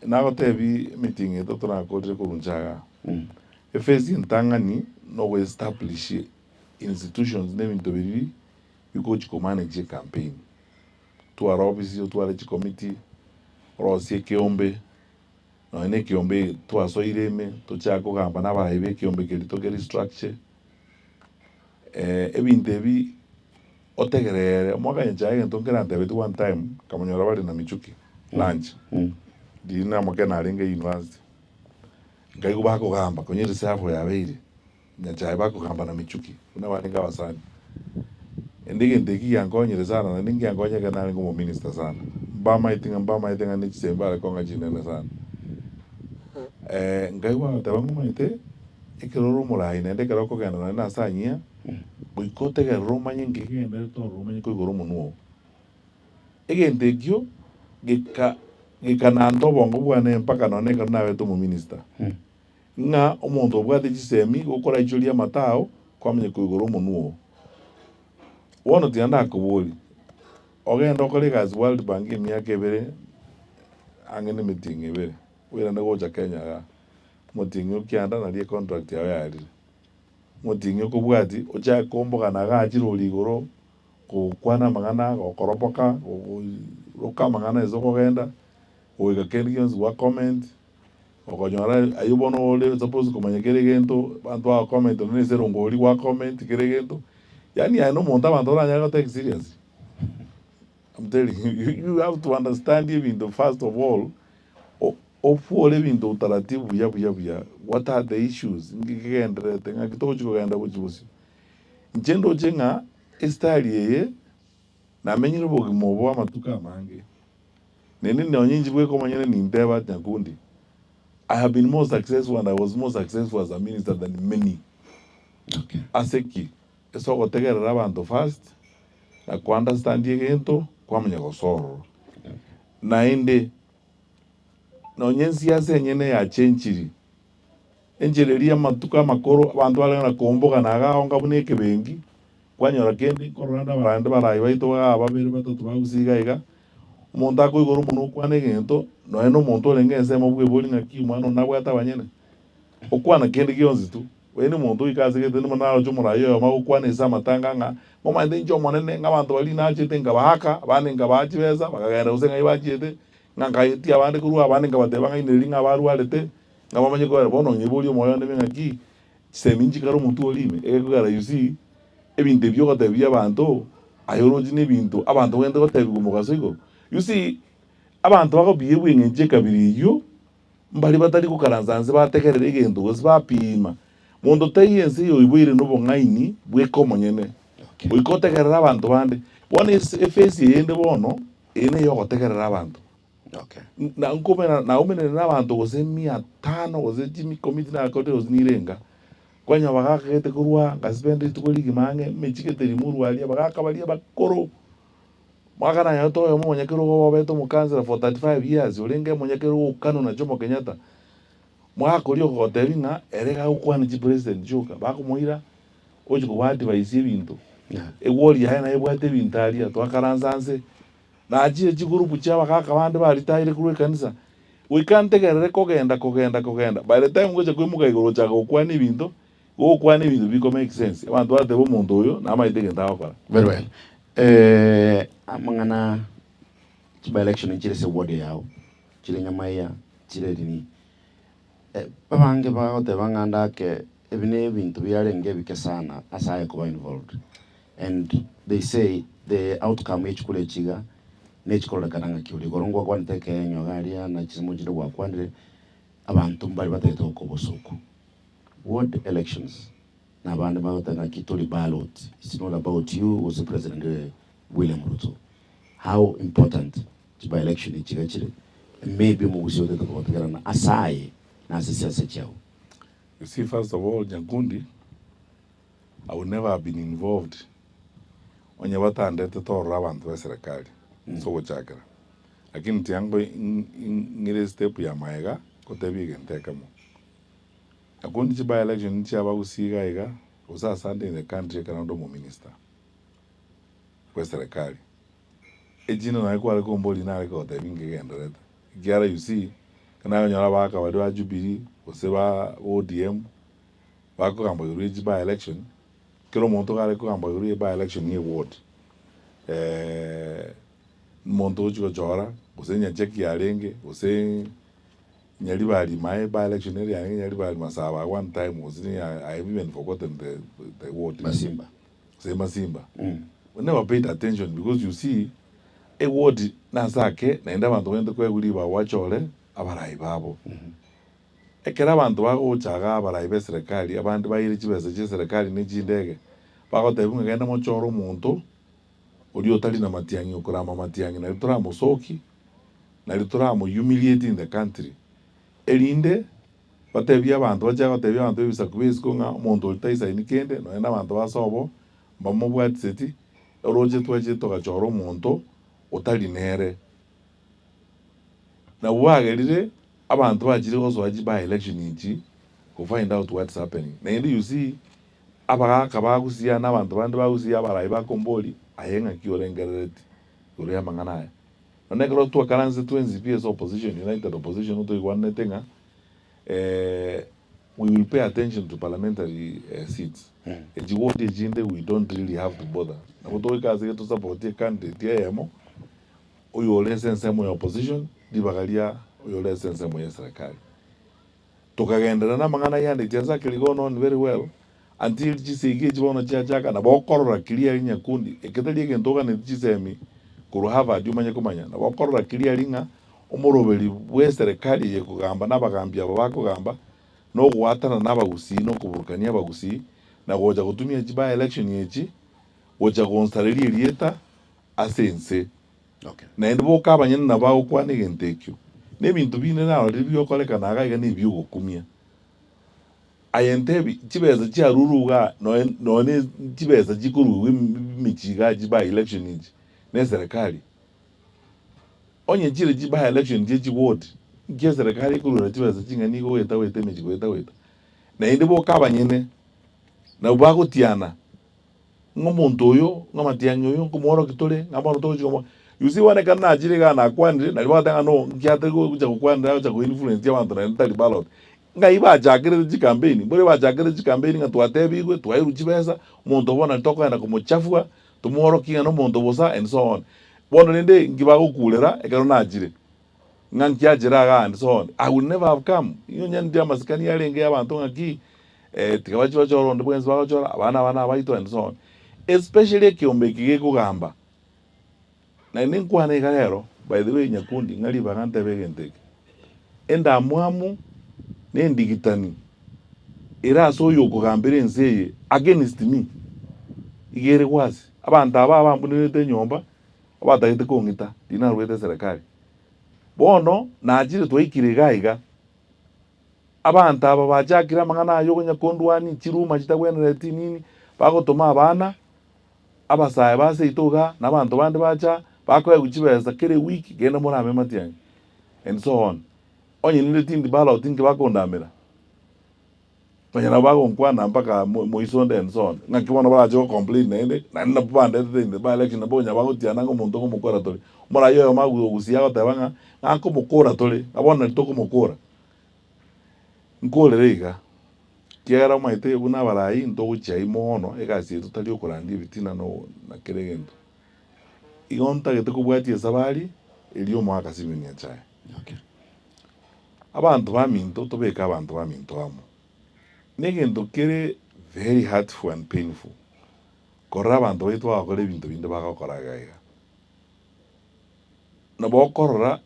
Nagotebi emeeting eye torakorire korwa inche igaa, ephase entang'ani na ogo establish institutions na ebinto biria bigochi ko manage ecampaign. Tware office, otware chicommittee, orosie ekeombe, nonye na ekeombe eye twasoire ime, tochake kogamba na abarai ba ekeombe keria toke restructure, ebinto ebi otegerere, omwaka nyachae egento nkerantebeti one time, nkamonyora bare na Michuki lunch, riria namoke narenge university, nkaigwa bakogamba konya ereserve yabeire. Nyachae bakogamba na Michuki buna barenge abasani. Ende egento eki giankonyire sana naende ngiankonya ekero narenge omominister sana. Mbamaete ng'a mbamaete ng'a ne chisemi bare kong'a chinene sana. Nkaigwa bagoteba ng'a omanyete, ekero ore omorai naende ekero okogenda naende ase anyia, goika otegerere omanye nki kegenderete ororo omanye koigora omonwa oo. Egento ekio geka gekananta obongo bwane mpaka nonye ekero nabete omominister. Ng'a omonto obwate chisemi gokoraichoria amato ao, kwamanya koigora omonwa oo. Bono tiga ndakoborie, Ogende okore egasi World Bank emiaka ebere, ang'e na emetienyi ebere, oirane gocha Kenya igaa, omotienyi o kianda nario econtract yao yarire. Omotienyi okobwati, ochake kombogana igaa chirori igoro, gokwana amang'ana, gokoropoka, gokoroka amang'ana ase okogenda, goika kende gionsi gwa comment, okonyora aywo bono ore suppose komanya kera egento, abanto bago comment nonye na ase erongori gwa comment kera egento, yaani aye na omonto abanto baranyare gotake seriously. I'm telling you, you, you have to understand ebinto first of all, o- ofuore ebinto utaratibu buya buya buya, what are the issues, nki kegendererete, ng'aki togochi kogenda gochi bosio. Inche ndoche ng'a estyle eye, namenyire obogima obo amatuko amange, naende nonye inche bweka omonyene ninteba nyakundi, I have been more successful and I was more successful as a minister than many. Okay. Ase ki? Ase ogotegerera abanto first, na ko understand egento, kwamanya gosoa ororo. Naende, nonye ensiasa enyene yachenchiri, enchera eria amatuko amakoro abanto barenge na kombogana iga aonga buna ekebengi, kwanyora kende nkorora ande abarande barayi baito igaa babere batato bagusii iga iga, omonto akoigora omonwe okwane egento, nonye na omonto orenge ensemo bwebori ng'aki omwana one nabwate abanyene, okwana kende gionsi tu. Oye nomonto oika ase gete nigo naroche omoraia oyomo agokwana ase amatanga ng'a, Momanyete inche Omonene, ng'a abanto baria nachete nkabaaka, abande nkabaa chibesa, bakagenda gose ng'ai bachiete, ng'a nkaetia abande korwa abande nkabateba ng'a ineri ng'a barwarete, ng'a bamanye kogera. Bono onyeborie omoyo one ng'aki, chisemi nchikare omotwe oria ime, egekogera you see, ebinto ebi ogotebia abanto, aye oroche na ebinto abanto bagende gotebiwa omogaso igoro. You see, abanto bagobiegwa eng'encho ekabira eyio. Mbaria batari gokaransa nse bategerere egento gose bapiima. Monto taiyo ense eye oiboire nobong'aini bweka omonyene, goika otegerere abanto bande. Bono ase efesi eyende bono, eye neye ogotegerera abanto. Na nkomera naumerane na abanto gose mia tano gose chimi ikomi tinakorire gose nirenga, kwanyora bagakagete korwa ngasipende rituko rigima ang'e emechie gete rimuru aria, bagaka baria abakoro. Mwaka nanyarete oyomo omonyakerogo obete omokansela for 35 years orenge omonyakerogo okanu na Jomo Kenyatta, mwaka oria ogogotebi ng'a ere iga agokwana chipresident chioka bakomoira ochi koba advise ebinto, eward yaye naye ebwate ebinto aria twakaransa nse, nachire chigroup chia abagaka bande baritaire korwa ekanisa, goika ntegerere kogenda kogenda kogenda by the time ngocha koimoka igoro gochaka gokwana ebinto, gokwana ebinto biko make sense, abanto bateba omonto oyo namaete egento agokora. Very well. Amang'ana chiba election nchire ase eward yao, chire Nyamaiya, chire nini, abange bagoteba ng'a ndake ebi na ebinto biarenge ebike sana ase aye koba involved and they say the outcome ya chikura echi iga nechikororekana ng'aki ore. Igoro ngwakwanete ekenywa iga aria na chisemo chinde gwakwanire, abanto mbare batagete gokoa obosoku. Ward elections. Na abande bagoteba ng'aki tori ballot, it's not about you gose President William Ruto. How important chi by election echi iga chire, maybe omogusii otagete kogotegerana ase aye na ase siasa chiao. You see first of all Nyakundi, I would never have been involved onye batandetete ororo abanto be serikali ase ogochakera. Lakini tiango ng'ire step ya maega gotebia egento ekemo. Nakundi chi by election nchiaba gusii iga iga gose ase ande in the country ekero onde omominister bwe serikali. Echinde nonye kware komboria nare kogotebia nkegendererete ekiagera you see ekero nakonyora abagaka baria ba Jubilee gose ba ODM bakogamba igoro ye chi by election, kera omonto kare kogamba igoro ye by election ye eward omonto ogochi gochora gose nyacheki yarenge gose. Nyaribari my by election ere yarenge Nyaribari Masaba at one time gose ni I have even forgotten the the ward. Masimba. Gose Masimba. We never paid attention because you see eward nase ake naende abanto bagende koegwa ribaga bachore abarai babo. Ekero abanto bagocha igaa abarai ba eserekari abande baire chibesa chia eserekari ne chindege bagotebiwa ng'a genda mochore omonto oria otari na matiang'i okorama matiang'i nario toramosoki nario toramo humiliate in the country, erinde batebie abanto bachake gotebia abanto b'ebisaku bia isiko ng'a omonto oria taisaini kende nonya na abanto ba sobo mbamobwatiseti, oroche twachire togachora omonto otari nere. Nabwo bagerire abanto bachire gosoa chi by election echi go find out what's happening. Naende you see, abagaka bagusia na abanto bande bagusia abarai bakombori aye ng'aki orengerereti. Igoro y'amang'ana aya. Nonya ekero twakaransete twensi pi ase opposition, united opposition toigwananete ng'a we will pay attention to parliamentary seats. Echi ward echinde we don't really have to bother. Nabo togoika ase iga tosapotie ecandidate eyemo, oyore ase ensemo ya opposition, ribaga ria oyore ase ensemo ya eserekari. Tokagenderera namang'ana ayio and it has actually gone on very well until chisegi echi bono chiachaka nabo okorora clearly nyakundi eke tari egento oganeti chisemi korwa Harvard omanye komanya nabo okorora clearly ng'a omoroberi bw'eserekari eye kogamba na abagambi aba bakogamba na ogoatana na abagusii na okoburukania abagusii na gocha gotumia chi by election echi gocha gonsareria erieta ase ense. Okay. Naende boka abanyene nabo bagokwana egento ekio, na ebinto binde narorire bigokorekana iga iga nebiogokumia. Aye ntebi, chibesa chiarurwe igaa noe nonye chibesa chikorugwa emechie igaa chi by election echi na eserekari, onye chire chi by election chie chi ward, nki eserekari ekorwera chibesa ching'ani igo goeta goeta emechie goeta goeta. Naende boka abanyene nabwo bagotiana. Ng'a omonto oyo, ng'a matiang'i oyo, nkomworokia tore, ng'a bono togochia komo. You see bono ekero nachire igaa nakwanire, nario bagoteba ng'a no, nki atari gocha gokwanera agocha ko influence abanto naende tari ballot. Ng'ai bachakerete chicampaign, mbore bachakerete chicampaign ng'a twatebigwe, twairwe chibesa, omonto bono nari tokogenda komochafua, tomworokie ng'a nomonto bosa and so on. Bono rende nki bagokurera ekero nachire, ng'a nkiachire igaa and so on. I would never have come, onye ndire amasikani yarenge ya abanto ng'aki. Tiga bachie bachore onde bwensi bagochora, abana aba nabaito and so on. Especially ekeombe eke gekogamba, naende nkwane iga rero, by the way nyakundi ng'a ribaga ntebe egento eke, endamwamu na endigitani ere ase oyo okogambera ense eye against me, iga ere gwasi. Abanto aba abambunerete enyomba, abatagete kong'ita, riria narwete eserekari. Bono nachire twaikire iga iga. Abanto aba bachakire amang'ana aya okonya kondwania chiruma chitagwenereti nini, bagotoma abana abasae ba seito igaa, na abanto bande bacha bakoegwa chibesa kera ewiki, genda morame matiang'i and so on. Onye ninde tindi ballot inki bakondamera? Onye nabo bagonkwana mpaka moiso onde and so on. Ng'aki bono barache go complain naende, naende nabwo bandetete in the by election nabo onya bagotiana ng'a omonto ngomokora tore. Omoraia oyomo agogusia agoteba ng'a, ng'a nkomokora tore, ng'a bono nari tokomokora. Nkorere iga, ekiagera omanyete buna abarai ntogochia ayio mono, egasi yaito tari okorandia ebitina na na kera egento. Igo ntagete kobwatia esabari eria omoaka Simeon Nyachae. Okay. Abanto baminto tobeke abanto baminto amo. Negento kere very hurtful and painful korora abanto baito bagokora ebinto binde bagokora iga iga. Nabo okorora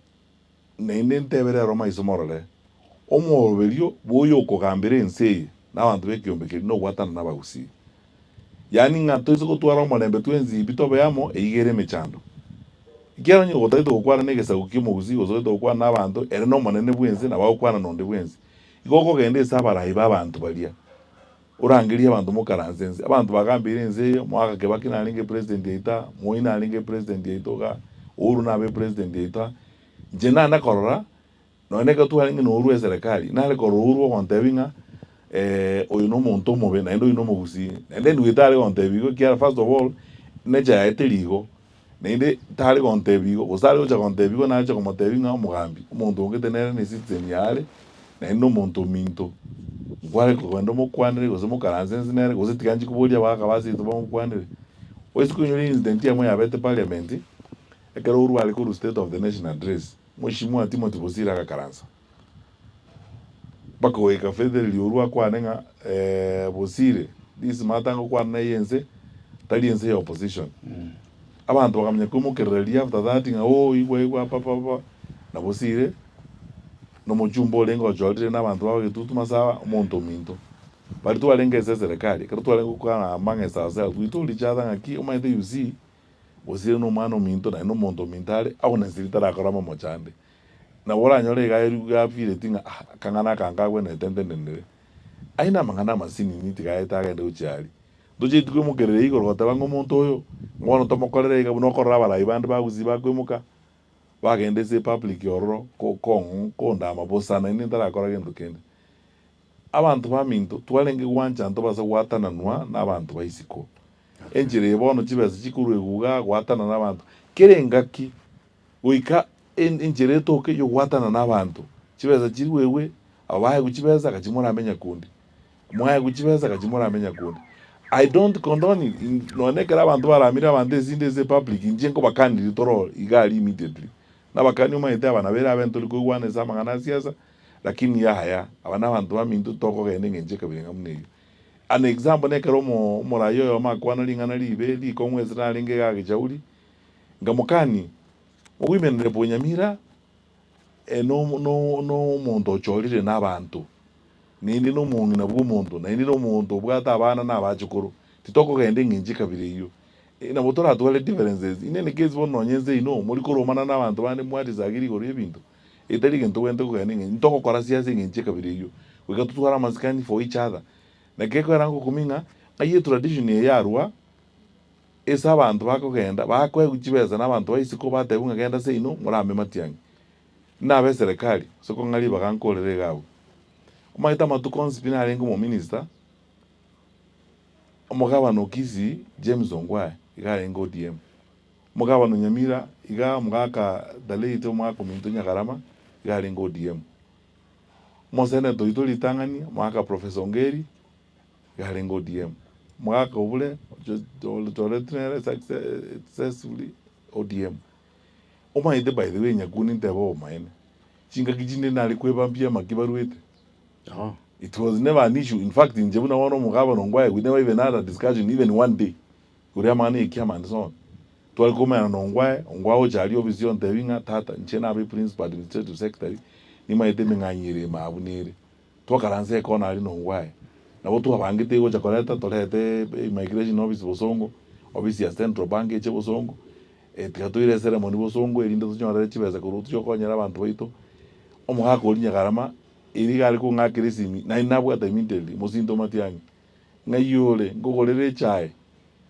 Naende ntebe rero maiso morore, omoroberio bw'oyokogambera ense eye na abanto b'ekeombe keria nogwatana nabagusii. Yaani ng'a toise gotwara omorembe twensi pi tobe amo, eyio ere emechando. Ekiagera onye gotagete gokwana negesaku ki'omogusii gose otagete gokwana nabanto, ere nomonene bw'ense nabo agokwana nonde bwensi. Igo okogenda ase abarai b'abanto baria, orangerie abanto mokaranse ense. Abanto bagambeire ense eye, Mwaka Kibaki narenge president yaito aa, Moi narenge president yaito igaa, Uhuru nabe president yaito aa. Inche nande korora, nonya na ekero twarenge na Uhuru eserekari, nare korora Uhuru ogontebia ng'a oyo na omonto omobe naende oyo na omogusii. Naende nigo tare gontebia igo ekiagera first of all, nature yaye teri igo, naende tare gontebia igo, gose are gocha gontebia igo nache komotebia ng'a omogambi, omonto ongete nere ne citizen yare, naende na omonto ominto, nkware kogenda omokwanere gose mokaranse inse nere gose tiga nchie koboria abagaka ba seito bamokwanere. Oise koinyora eincident eyemo yabete parliament, Ekero Uhuru are korwa State of the Nation Address, Mweshimiwa Timothy Bosire agakaransa mpaka goika Federally Uhuru akwane ng'a Bosire this matter ngokwana neye ense tari ense ya opposition. Abanto bakamanya koimokerereria after that ng'a ooh igwa igwa pa pa pa na Bosire na omochumba orenge ochorire na abanto ba Gitutu Masawa omonto ominto. Baria twarenge ase eserekari ekero twarenge gokwana amongst ourselves we told each other ng'aki omanyete you see Gose nomwana ominto, naende nomonto ominto are, agwo na nsiri tarakora amamocho ande. Nabo oranyore iga aye iga afeeleti ng'a ah akang'ana aka nkagwenerete ntenenere. Ayio namang'ana amasinini tiga aete agende gochia aria. Ntochieti koimokerera igoro goteba ng'a omonto oyo, bono tomokorere iga buna okorora abarai bande ba gusii bakoimoka, bagenda ase epublic ororo ko kong'u kondama bosa naende ntarakora gento kende. Abanto baminto, twarenge gwancha ntobasa gwatananwa nabanto ba isiko. Enchera eye bono chibesa chikorwa eguga, gwatanana abanto. Kera engaki goika enchera etoke y'ogwatana na abanto, chibesa chirwegwe, aba baegwe chibesa gachia morame nyakundi, mwaegwe chibesa gachia morame nyakundi. I don't condone it, nonye ekero abanto baramire abanto esinde ase epublic inche nkobakanirie toro iga aria immediately. Nabakani omanyete aba nabo erabe ntori koigwana ase amang'ana a siasa, lakini yaya, aba nabanto baminto tokogenda eng'encho ekabira ng'a buna eyio. An example nekero omo omoraia oyomo akwana ring'ana ribe rikong'u ase narenge iga agechauri, nkamokania, Ogoimenera bw'Nyamira no no no omonto ochorire na abanto, naende na omong'ina bw'omonto, naende na omonto obwate abana na abachokoro, titokogenda eng'encho ekabira eyio. Nabo toratware differences, in any case bono nonye inse ino, mori koromana na abanto bande mwadisagiri igoro y'ebinto, etari egento tobwenerete kogenda eng'encho, ntogokora siasa eng'encho ekabira eyio, goika totware amasikani for each other. Naki ekogera ngokumia ng'a, ng'ai etradition eye yarwa. Ase abanto bakogenda, bakoegwa chibesa na abanto ba isiko, batebiwa ng'a genda seino morame matiang'i. Nabe eserekari, ase okong'a ribaga nkorere iga abwo. Omanyete amatuko onsi pi narenge omominister, omogabana o Kisii James Ongwae iga arenge ODM, omogabana o Nyamira iga omogaka the late omogaka ominto Nyagarama iga arenge ODM, omosenator oito ritang'ani omogaka Professor Ongeri. Yarenge ODM. Omogaka obure ochoretwe nere successfully ODM. Omanyete by the way Nyakundi ntebe obomaene, chingaki chinde nare kwebambia amaki barwete. Oh. It was never an issue, in fact inche buna bono omogabana Ongwae we never even had a discussion even one day igoro y'amang'ana ya ekiama and so on. Tware komenyana na Ongwae, Ongwae ocha aria ofisi ontebia ng'a tata inche nabe principal administrative secretary nimanyete emeng'anyi ere ime abwo nere. Twakaransa ekona aria nongo aye, nabo twabangete gocha koreta torete immigration office bosongo, office ya central bank eche bosongo, tiga toire eceremony bosongo erinde tonyorere chibesa korwa tochie gokonyera abanto baito. Omogaka oria Nyagarama, erio iga are kong'akera esimi, naende nabwate immediately, mosinto Matiang'i, ng'ai ore, nkogorere echae,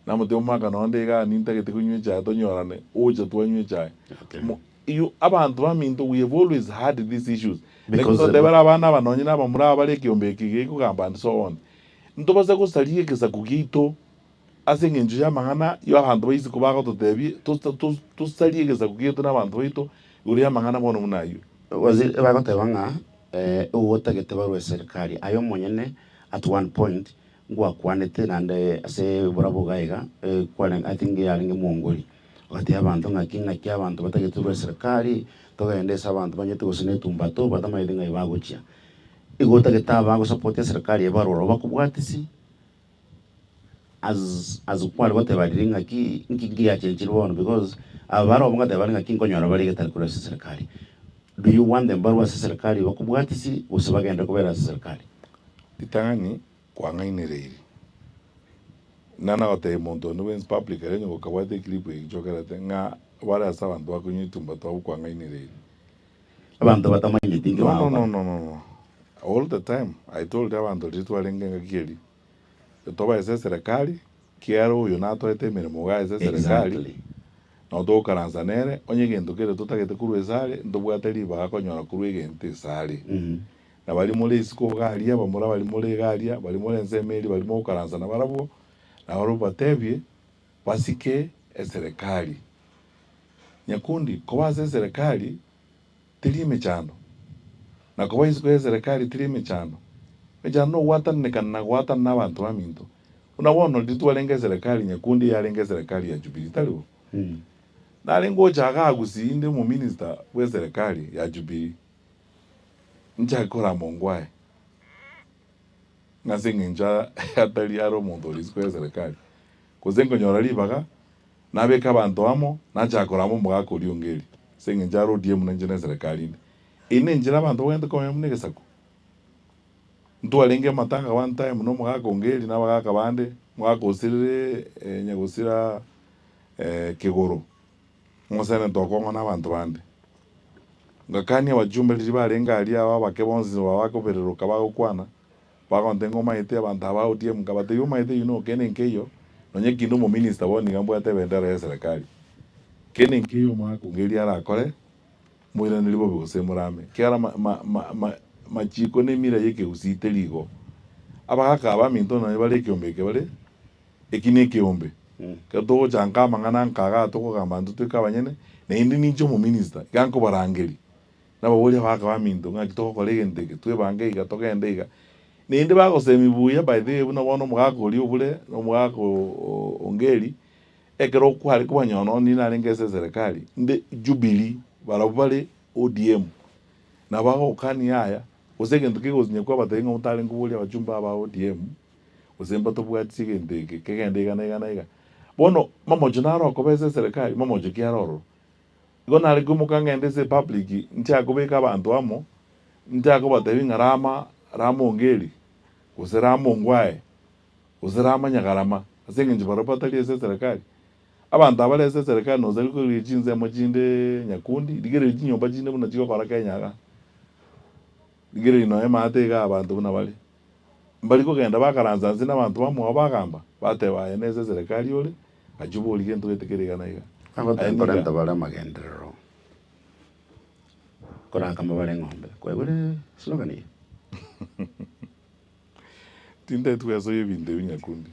Namotebia omwaka nonde igaa nintagete konywa echae tonyorane, ocha twanywa echae. Okay. Mo- you abanto baminto we have always had these issues. Lakini Because totebere abana aba nonye na abamura aba bare ekiombe eke gekogamba and so on. Ntobase gosaria egesaku giaito ase eng'encho y'amang'ana ya abanto ba isiko bagototebia tosa tos- tosarie egesaku giaito na abanto baito igoro y'amang'ana bono buna ayio. Waziri bagoteba ng'a eh, ogotagete barwe serikali aye omonyene at one point Ngwakwanete naende ase oborabu iga iga, kwarenge I think yarenge Mwongori, ogatebia abanto ng'aki ng'aki abanto batagete korwa eserikari, togende ase abanto banyete gose na etumbato batamanyeti ng'ai bagochia. Igo otagete aba bagosupport eserikari eye barore obakobwatisi, as as kware goteba riria ng'aki nki nki giachenchire bono because aba bare obo ngoteba bare ng'aki nkonyora bare egetari korwa ase eserikari. Do you want them barwe ase eserikari bakobwatisi gose bagende kobera ase eserikari? Ritang'ani kwang'ainereiri, nana gotebia monto onde bwensi public ere onye gokabwate eclip eye nchokerete ng'a bare ase abanto bakonywa etumbato abwo kwang'ainereiri. Abanto batamanyeti inki No, no, bagokora. no, no, no, no. All the time I told abanto riria twarenge engaki eria, toba ase eserekari, kiagera oyo natoete emeremo iga ase eserekari, Exactly. nabo togokaransa nere, onye egento kere totagete korwa ase are, ntobwate ribaga konyora korwa egento ase are. Na baria more isiko iga aria, bamura baria more iga aria, baria more ensemo eria, baria mogokaransa nabarabwo, nabarabwo batebie, basike eserekari. Nyakundi, koba ase eserekari teri emechando, na koba isiko y'eserekari teri emechando. Emechando nogwatananekana na goatanana na abanto baminto. Buna bono riria twarenge eserekari, Nyakundi yarenge eserekari ya Jubilee, tari bo? Nare ngocha igaa Gusii inde omominister bw'eserekari ya Jubilee. Nchake korama ongwae, ng'a ase eng'encho atari are omonto ore isiko y'eserekari, gose nkonyora ribaga, nabeke abanto amo, nachaka korama omogaka oria onge eria, ase eng'encho are ODM na inche na eserekari inde. Eyio na enchera abanto bagwenerete komenya buna egesaku. Ntwarenge amatanga one time na omogaka onge eria na abagaka bande, omogaka osirire nyagosira kegoro, omosenetor okong'o na abanto bande. Ngakania abachumba riria barenge aria aba abake bonsi baba bakobereroka bagokwana, bagontebia ng'a omaete abanto aba ODM, nkabatebia omaete you know kende nkeiyo, nonye kinde omominister bono niga mbwate ebendera ya eserekari, kende nkeiyo omwaka onge eria arakore, moiranerie bobe gose morame, ekiagera ma ma ma ma machiko na emira ya ekegusii teri igo. Abagaka aba aminto nonye bare ekeombe eke bare, eki na ekeombe. Ekero togochanka amang'ana nka igaa tokogamba intwe toike abanyene, naende ninche omominister, iga nkobarangeria, nababoria abagaka baminto ng'aki togokora egento eke, twebange iga togende iga. Naende bagosemi buya by the way buna bono omogaka oria obure, na omogaka Ongeri, ekero kware kobanyora nonye nigo narenge ase eserekari, inde Jubilee barabwo bare ODM, nabo bagokania yaya, gose egento kegosinya kwabatebia ng'a motare nkoboria abachumbe aba ba ODM, gose mbatobwatisie egento eke kegende iga na iga na iga. Bono mamocho naro okoba ase eserekari, mamocho ki are ororo? Igo nare koimoka ngende ase epublic nchake kobeka abanto amo, nchake kobatebia ng'a rama rama Ongeri, gose rama Ongwae, gose rama Nyagarama, ase eng'encho barabwo batari ase eserekari. Abanto aba bare ase eserekari nonye korigia chinsemo chinde nyakundi, rigereria chinyomba chinde buna chigokora Kenya igaa. Rigereria nonye maate igaa abanto buna bare. Mbari kogenda bakaransa inse na abanto bamwabo bagamba, bateba aye nese eserekari ore, achia oborie gento gete kere iga na iga. Aye Agote niga. nkorenta bare amagenderero, korakama bare eng'ombe. Kwaigure slogan eye? Tintageti gwesoyia ebinto ebi nyakundi.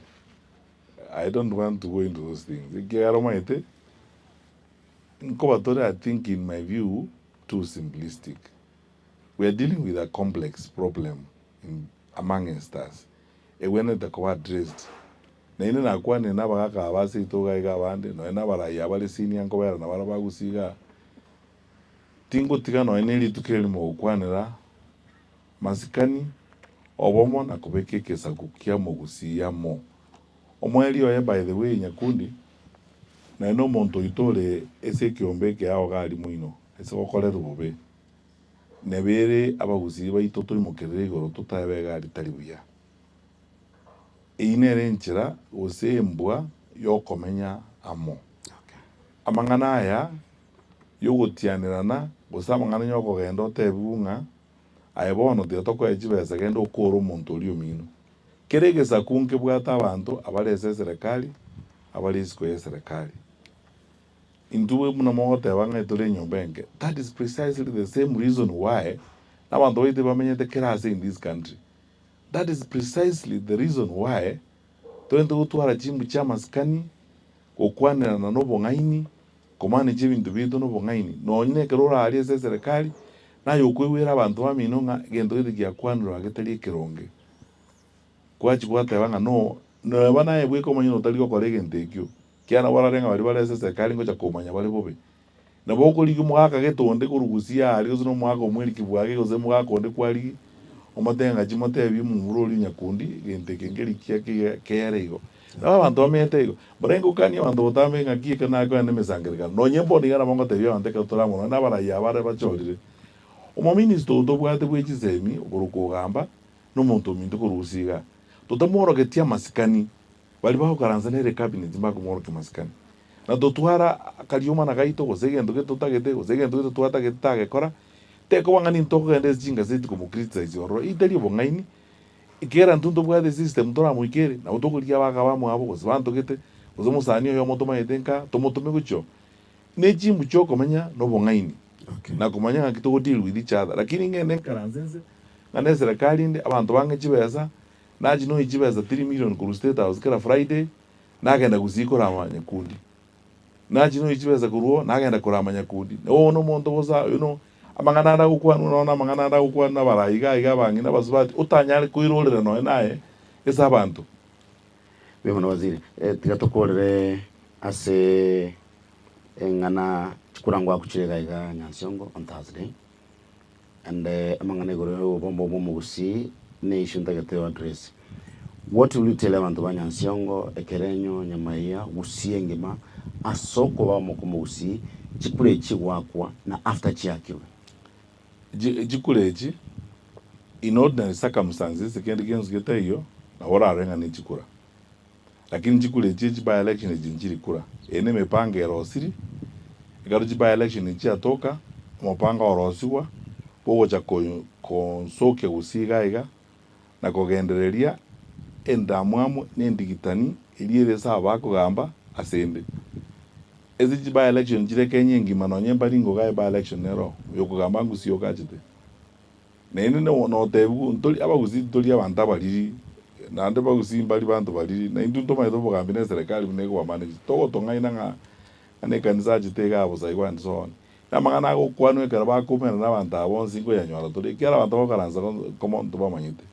I don't want to go into those things ekiagera omanyete, nkoba tore I think in my view too simplistic. We are dealing with a complex problem in amongst us egwenerete koba addressed. Naende nakwanire na abagaka aba ase itogo iga iga abande, nonya na abarai abare senior nkobera nabo aba gusii igaa, tingotiga nonya na rituko erimo gokwanera masikani, obomo na kobeka ekesaku kia omogusii amo. Omoerio oye by the way Nyakundi, naye na omonto oito ore ase ekeombe ekeao iga aria moino, ase gokorerwa bobe. Nebe ere abagusii baito toimokerere igoro totaebe egari tari buya. Eyio nere enchera gose embwa yokomenya amo. Amang'ana aya yogotianerana gose amang'ana yokogenda otebiwe ng'a aye bono tiga tokoe chibesa genda okore omonto oria omino. Kera egesaku nkebwate abanto abare ase eserekari abare isiko y'eserekari. Intwe buna mogoteba ng'a tore enyomba enke, that is precisely the same reason why abanto baito bamenyete kera ase in this country. That is precisely the reason why torente gotwara chimbu chia amasikani, gokwanerana na obong'aini, komanage ebinto biaito na obong'aini. Nonye na ekero orarie ase eserekari, naye okoigwera abanto bamino ng'a egento gete giakwanirwe aa getari ekeronge. Gwachia gwateba ng'a no, neba naye bweka omonyene otari gokora egento ekio. Ekiagera nabo orare ng'a baria bare ase eserekari ngocha komanya bare bobe. Nabo okorigia omogaka gete onde korwa gusii aaria gose na omogaka omweriki bwake gose omogaka onde kwarigia, omotebie ng'a chimotebie omomura oria nyakundi egento eke nkeri kiya kiya kere igo. Nabo abanto bamenyete igo. Barenge gokania abanto botambe ng'aki ekero nakoenda emesangererekano. Nonye mbono iga nabo ngotebia abanto ekero tore amo nonye na abarai aba bare bachorire. Omominister oyo tobwate bwe chisemi okorokwa Ogamba, na omonto ominto korwa gusii igaa. Totamworogetie amasikani. Baria bagokaransa nere ecabinet mbakomworokia masikani. Na totwara akariomana gaito gose egento gete totagete gose egento gete twatagete tagekora, tekoba ng'a ninto tokogenda ase chingaseti komo criticize ororo. Eyio tari obong'aini, ekiagera intwe ntobwate esystem toramoikere, nabo tokorigia abagaka bamwabo gose banto gete, gose omosani oyomo tomaete nka, tomotome gochia oo. Ne chimbu chiokomenya na obong'aini, na komanya ng'aki togo deal with each other. Lakini ng'ende nkaranse nse, ng'a ne eserekari inde, abanto bang'e chibesa, Nachia noyia chibesa three million korwa state house kera Friday, nagenda gusii korama nyakundi. Nachia noyia chibesa korwa oo, nagenda korama nyakundi. Na oyo nomonto bosa, oyo no amang'ana ande agokwanwa nonya na amang'ana ande agokwanwa na abarai iga iga abang'ina abasubati, otanyare koirorera nonya naye ase abanto. Mbuya mono waziri. Tiga tokorere ase eng'ana chikura ngwakuchire iga iga Nyansiongo on Thursday. And amang'ana igoro ya obomba bwa omogusii ne issue ntagete o address. What will you tell abanto ba Nyansiongo, Ekerenyo, Nyamaiya, Gusii engima ase okoba omoko omogusii, chikura echi chigoakwa na after chiakirwe? Chikura echi in ordinary circumstances kende gionsi getaiyo nabo orarore ng'a ne chikura. Lakini chikura echi echi by election echi nchiri kura. Eye ne emepango erosiri, ekero chi by election echi chiatoka, omopango orosigwa bogocha konsokia gusii iga iga na kogendereria endamwamu na endigitani eria ere ase aba bakogamba ase ende. Ase chi by election chire Kenya engima nonye Baringo iga by election nero oyokogamba ngusii okachete. Naende notebigwe ntori abagusii ntori abanto abariri. Naende bagusii mbari banto bariri, na intwe ntomanyete obogambi na eserekari buna ekobamanage. Togotong'aina ng'a ng'a na ekanisa achete igaa bosa igo and so on. Na amang'ana agokwanwa ekero bakoumerana na abanto aba bonsi nkoyanyora tore, ekiagera abanto bagokaransa komo ntobamanyete.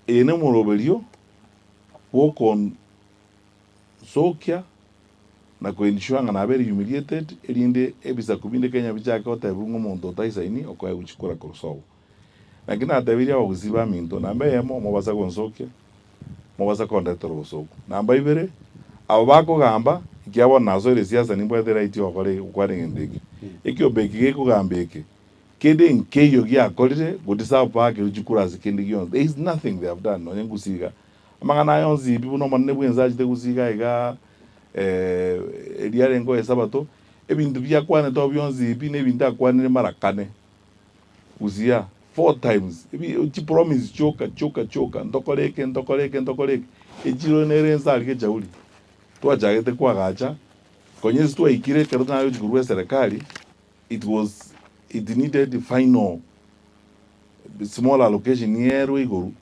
Eye nomoroberio bwokon sokia na ko ensure ng'a nabeire humiliated erinde ebisaku binde Kenya bichake gotebiwa ng'a omonto otaisaini okoegwa chikura korwa sobo. Naki natebirie abagusii baminto, namba eyemo, mobasa gonsokia, mobasa kondetera obosoku. Namba ibere, aba bakogamba, ekiagera bono nasoire esiasa nimbwate right yogokora gokwana egento eke. Ekiombe eke gekogamba eke, kende nkeiyo giakorire go deserve bakerwe chikura ase kende gionsi. There is nothing they have done nonye ngusii iga. Amang'ana aya onsi pi buna Omonene bw'ense achete gosiga igaa eria arenge Esabato, ebinto biakwanete oo bionsi pi na ebinto akwanire mara kane, Gusii four times, ebi chipromise chioka chioka chioka, ntokore eke ntokore eke ntokore eke, echiro nere ense aria gechauri, twachagete koagacha, konya ase twaikire ekero nare gochia korwa eserekari, it was it needed final small allocation nierwe igoro,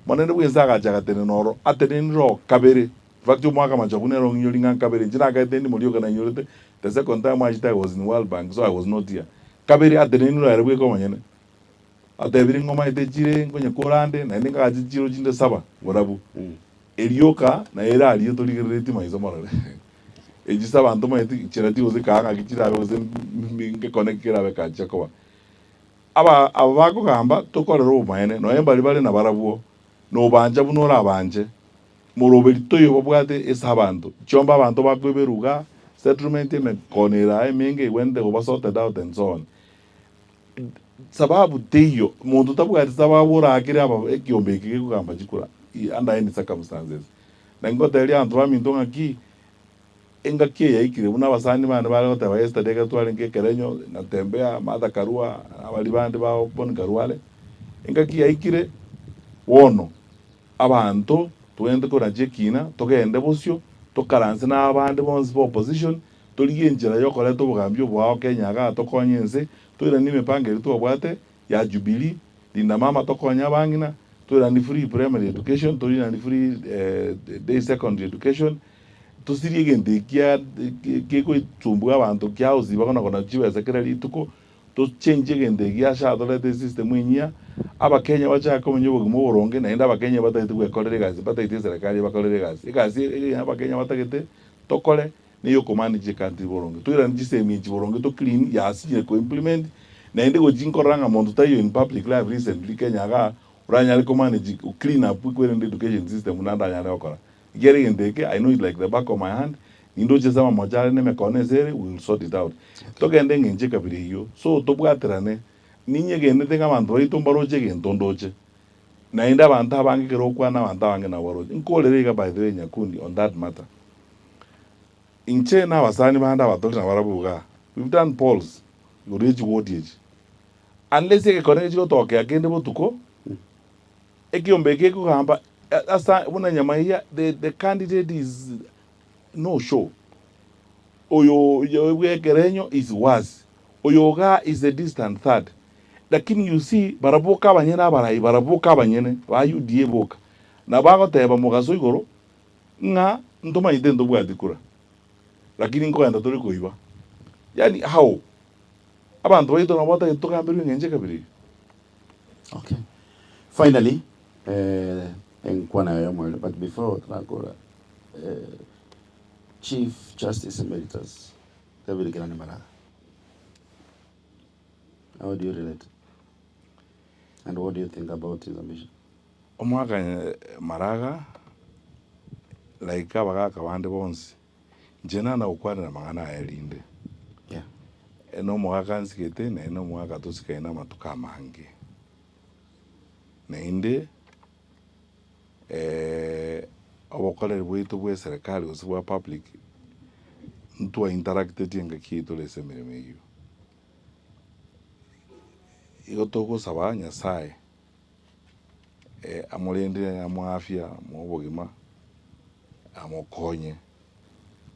Omonene bwense agacha agatenena oro, atenenire oo kabere, in fact omwaka machogu nere ong'inyori ng'a nkabere, inche nakaete ndimo rioka nainyorete, the second time achete I was in World Bank so I was not here. Kabere atenenire ere bweka omonyene, atebire ng'a omaete chire nkonye korande, naende ngagache chiro chinde saba borabu, erioka naye ere aria torigereretie maiso marore. Echi ase abanto omanyete chirati gose kaa ng'aki chirabe gose ngekone ki kerabe kachia koba. Aba aba bakogamba tokorere obomaene, nonya mbaria bare nabarabwo, nobancha buna orabanche. Moroberi toiyo babwate ase abanto. Chiombe abanto bakoiberwa igaa, settlement emekono ere aa emenge egwenerete koba sorted out and so on. Sababu teiyo, monto tabwati sababu orakere aba ekiombe eke gekogamba chikura under any circumstances. Naki ngoteberia abanto baminto ng'aki, Engaki eye yaikire, buna abasani bane bare goteba yesterday ekero twarenge ekerenyo na Tembea, Martha Karua, na baria bande ba Monica Rware, engaki yaikire bono abanto togende korachia ekina, togende bosio, tokaranse na abande bonsi ba opposition, torigie enchera ya okoreta obogambi oboao Kenya igaa tokonye ense, toiranie emepango eria twabwate ya Jubilee, Linda Mama tokonye abang'ina, toiranie free primary education, toiranie free day secondary education, Tosirie egento ekia kegosumbua abanto kia gosiba kona kona chibesa kera rituko, tochenchie egento eki ase atorete esystem enyia, abakenya bachake komenya obogima oboronge naende abakenya batagete gwekorera egasi mbatagete eserekari ebakorere egasi. Egasi eye abakenya batagete tokore niyo okomanage ecountry boronge. Toirane chisemi echi boronge to clean yasinyire ko implement naende gochi nkorora ng'a monto taiyo in public life recently Kenya igaa oranyare ko manage ko clean up kwerende education system buna ndanyare gokora. Ekiagera egento eke I know it like the back of my hand, nindoche ase amamocho are na emekono ase ere, we will sort it out. Togende eng'encho ekabira eyio, so tobwaterane, ninyegenete ng'a abanto baito mbaroche egento ndoche, naende abanto abange ekero okwana abanto abange nabo baroche. Nkorere iga by the way Nyakundi on that matter, inche na abasani bande aba tore nabarabwo igaa, we've done polls igoro ye chiward echi, unless egekone gechi gotokea kende botuko, Ekiombe eke gekogamba ase buna Nyamaiya the the candidate is no show. Oyo oyo bwekerenyo is worse. Oyo igaa is a distant third. Lakini you see barabwo boka abanyene abarai barabwo boka abanyene ba UDA boka nabo bagoteba mogaso igoro ng'a ntomanyete ntobwati kura lakini nkogenda tore koiba. Yaani how? Abanto baito nabo batagete togamberwe eng'encho ekabira eyio. Okay. Finally, eh, enkwana yaye omoerio, but before trakora, eh, Chief Justice Emeritus David Kerande Maraga, how do you relate? And what do you think about his ambition? Omwaka Maraga, like abagaka bande bonsi, inche nana gokwanera amang'ana aya rinde. Yeah. Na omogaka nsigete, naende omogaka tosikaine amatuko amange. Naende obokoreri bwaito bwa eserekari gose bwa public, ntwa interacteti engaki eyio tore ase emeremo eyio. Igo togosaba Nyasaye amorende amoe afya, amoe obogima, amokonye.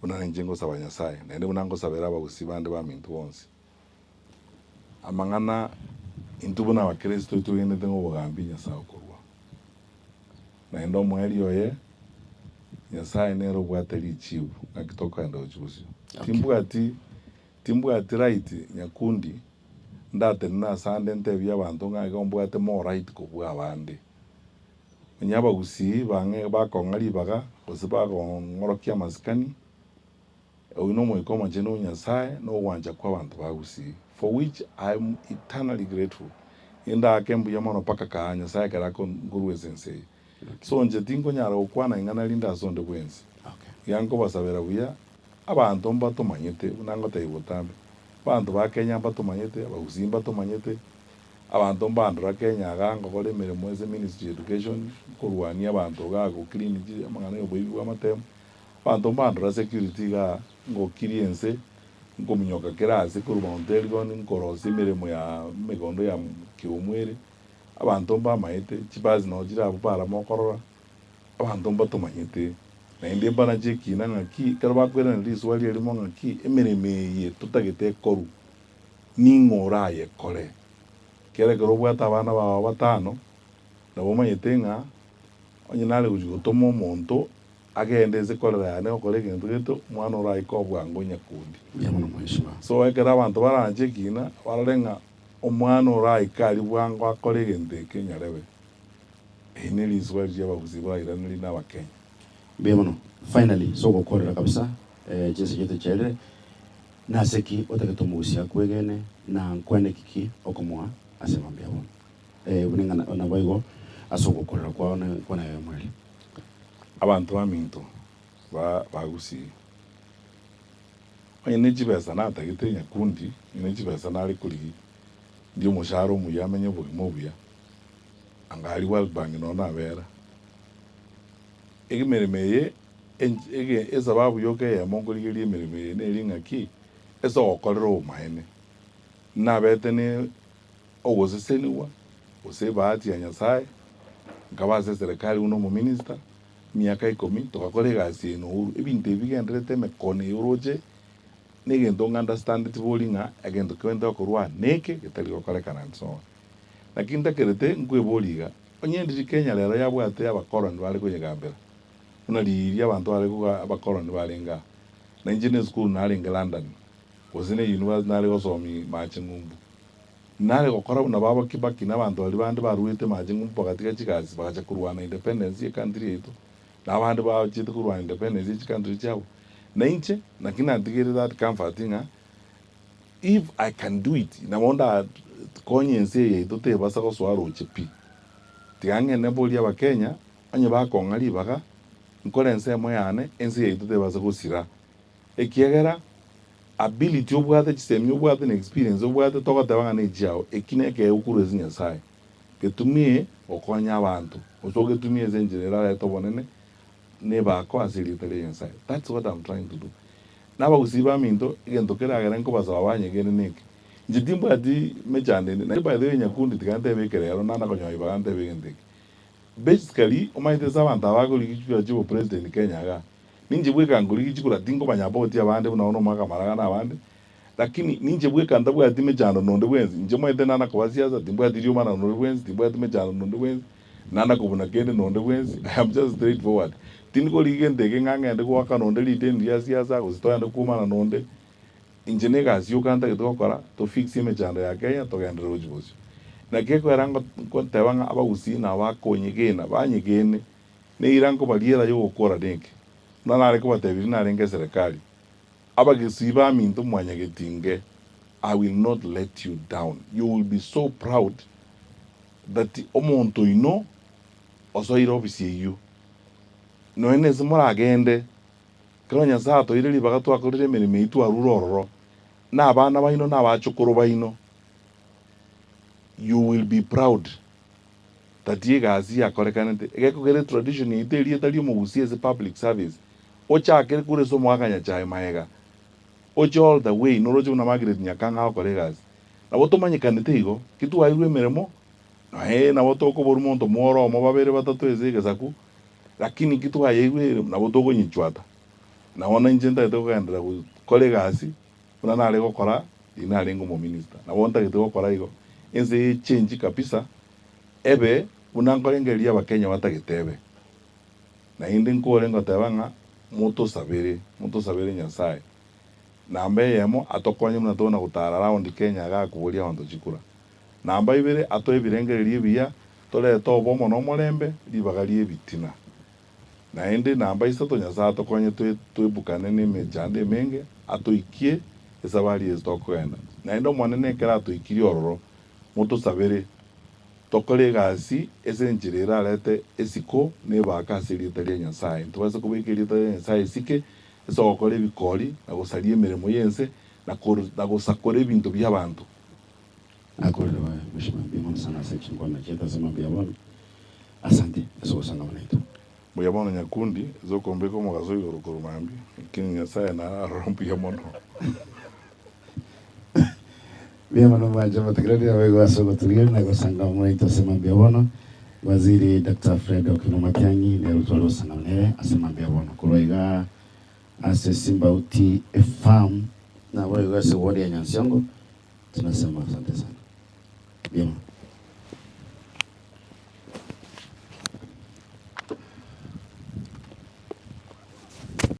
Buna ninche ngosaba Nyasae, naende buna ngosabera abagusii bande baminto bonsi. Amang'ana intwe buna abakristo twegenete ng'a obogambi Nyasae okorua. Naende omoerio oye, Nyasae nere obwate richibu ng'aki tokogenda gochia bosio. Timbwati timbwati right nyakundi ndatenene ase ande ntebie abanto ng'a igo mbwate more right kobua abande. Onye abagusii bang'e bakong'a ribaga gose bagong'orokia amasikani, oyio na omoika omochenu o Nyasae na ogwancha kwa abanto ba Gusii, for which I am eternally grateful. Nindaake mbuya mono mpaka kaa Nyasae ekero akonkorwa ase ense eye. So inche tinkonyara gokwana ing'ana rinde ase onde bwensi. Iga nkobasabera buya, abanto mbatomanyete buna ngotebia botambe, abanto ba Kenya mbatomanyete, abagusii mbatomanyete, abanto mbandora Kenya igaa ngokora emeremo ase ministry ya education, nkorwania abanto igaa go clean chi amang'ana ya oboibi bwa amatemo, abanto mbandora security igaa ngokiria ense, nkominyoka kera ase korwa Mount Elgon nkorosia emeremo ya emegondo ya Kiomwere. Abanto mbamaete, chibasi nao chire abwo barama okorora, abanto mbatomanyete, naende mbanache ekina ng'aki, ekero bakoirana riswali erimo ng'aki, emeremo eye totagete ekorwe, ning'o orayekore? Ekiagera ekero obwate abana bao batano, nabo omanyete ng'a onye nare gochia gotoma omonto agende ense korera yane gokora egento gete, omwana oraike obwango nyakundi. Mbuya mono mheshimiwa. So ekero abanto baranche ekina, barore ng'a Omwana oraike aria bwango akore egento eke nyarebe. Eri neriswa riria abagusii barairanerie na abakenya. Mbuya mono. Finally ase ogokorera kabisa eh, chinsa chiaito chiarire, nase ki otagete omogusii akwegene na nkwane ki okomoa ase mambia bono? Eh, buna ing'ana naboigo ase ogokorera kwao na nkwana yaye omoreri. Abanto baminto ba bagusii. Onye ne chibesa natagete nyakundi, onye ne chibesa nare korigia, ndie omoshahara omuya amenye obogima obuya, anga aria World Bank noo nabera. Emeremo eye ench ege esababu yoka eyemo nkorigereria emeremo eye neri ng'aki, ase ogokorera obomaene. Nabete ne ogoseseniwa, gose ebahati ya Nyasaye, nkaba ase eserekari buna omominister, Emiaka ikomi togakora egasi eye nouru, ebinto ebi bigendererete emekono eye oroche, na egento ng'understandeti bori ng'a egento kegwenerete gokorwa aa neke getari gokorekana and so on. Naki ntakerete nkweboria iga, onye ndiri Kenya rero yabwate abakoroni bare konyegambera, buna riria abanto bare koga abakoroni barenge aa, na inche na esukuru narenge London, gose na eyunivasiti nare gosomia mache ng'umbu. Nare gokora buna baba Kibaki na abanto baria bande baruete mache ng'umbu bagatiga chigasi bagacha korwana independence ye country yaito, na abande bachiete korwana independence ye chicountry chiabo. Na inche naki natigeire that comfort ng'a if I can do it nabo ndakonye ense eye yaito tebasa gosoa roche pi. Tiga ng'ende mborie abakenya onye bakong'a ribaga nkore ensemo yane ense yaito tebasa gosira Ekiagera ability obwate, chisemi obwate na experience obwate togoteba ng'a nechiao, eki nekeegwa korwa ase Nyasaye. Getumie gokonya abanto, gose ogetumie ase enchera erarete obonene na ebako ase erieta ria Nyasaye. That's what I'm trying to do. Na abagusii baminto, egento keragere nkobasaba banyegene neke, inche timbwati mechando ende, naende by the way nyakundi tiga ntebe eke rero nana konyora ribaga ntebe egento eke. Basically, omanyete ase abanto aba bakorigia chikura chia obopresident Kenya igaa, Ninche bweka nkorigia chikura tinkobanya about abande buna bono omwaka amaraga na abande, lakini ninche bweka ntabwati mechando nonde bwensi, inche omanyete nana koba siasa timbwati rioma na nonde bwensi, timbwati mechando nonde bwensi, nana kobuna kende nonde bwensi, I am just straight forward. Tindi korigia gento eke ng'a ng'ende goaka nonde rideni ria siasa gose togende kwomana nonde, inche na egasi yoka ntagete gokora to fix emechando ya Kenya togenderere gochia bosio. Naki ekogera ngo ngoteba ng'a abagusii nabo bakonyegena banyegene. Neira nkobariera y'ogokora neke, buna nare kobatebirie narenge eserekari, Abagesui baminto mwanyagetinge, I will not let you down, you will be so proud that omonto oino osoire ofisi eyio. Nonya nese moragende, ekero Nyasaye atoeire ribaga twakorire emeremo eyio twarure ororo, na abana baino na abachokoro baino, you will be proud. Tati egasi yakorekanete, egekogera etradition yaito erieta ri'omogusii ase public service, ochakere korwa ase omogaka Nyachae maega, oche all the way noroche buna Margaret Nyakang'a agokora egasi. Nabo tomanyekanete igo, ki twairwe emeremo, noe nabo tokoborwa monto mworo omo babere batato ase egesaku, lakini ki twayeirwe nabo tokonyichwata. Na bono inche ntagete kogenderera gokora egasi buna nare gokora riria narenge omominister. Nabo ntagete gokora igo, ense eye echange kabisa, ebe buna nkorengereria abakenya batagete ebe. Naende nkore ngoteba ng'a motosabere, motosabere Nyasaye. Namba eyemo, atokonye buna tokona gotara round Kenya igaa koboria abanto chikura. Namba ibere, atoe ebirengererio ebiya, torete obomo na omorembe, ribaga ri'ebitina. Naende namba isato, Nyasae atokonye toe toebukane na emechando emenge, atoikie esabari eye tokogenda. Naende Omonene ekero atoikirie ororo, motosabere, tokore egasi ase enchera erarete esiko na ebaaka ase erieta ria Nyasae. Ntobase kobeka erieta ria Nyasae esike ase ogokora ebikori, na gosaria emeremo y'ense, na kor na gosakora ebinto bi'abanto. Nakorire mheshimiwa mbuya mono sana ase chinkwana chiaito ase mambia bono. Asante ase ogosangama naintwe. Mbuya mono Nyakundi, ase okombeka omogaso igoro korwa mambia, lakini Nyasaye nare aroro mbuya mono. Mbuya mono mwanche motegereri naboigo ase ogotoria na gosangama naintwe ase mambia bono. Waziri Doctor Fred Okengo Matiang'i nere otware gosangama nere ase mambia bono. Korwa igaa ase Simbauti Farm naboigo ase ward ya Nyansiongo tunasema asante sana. Mbuya mono.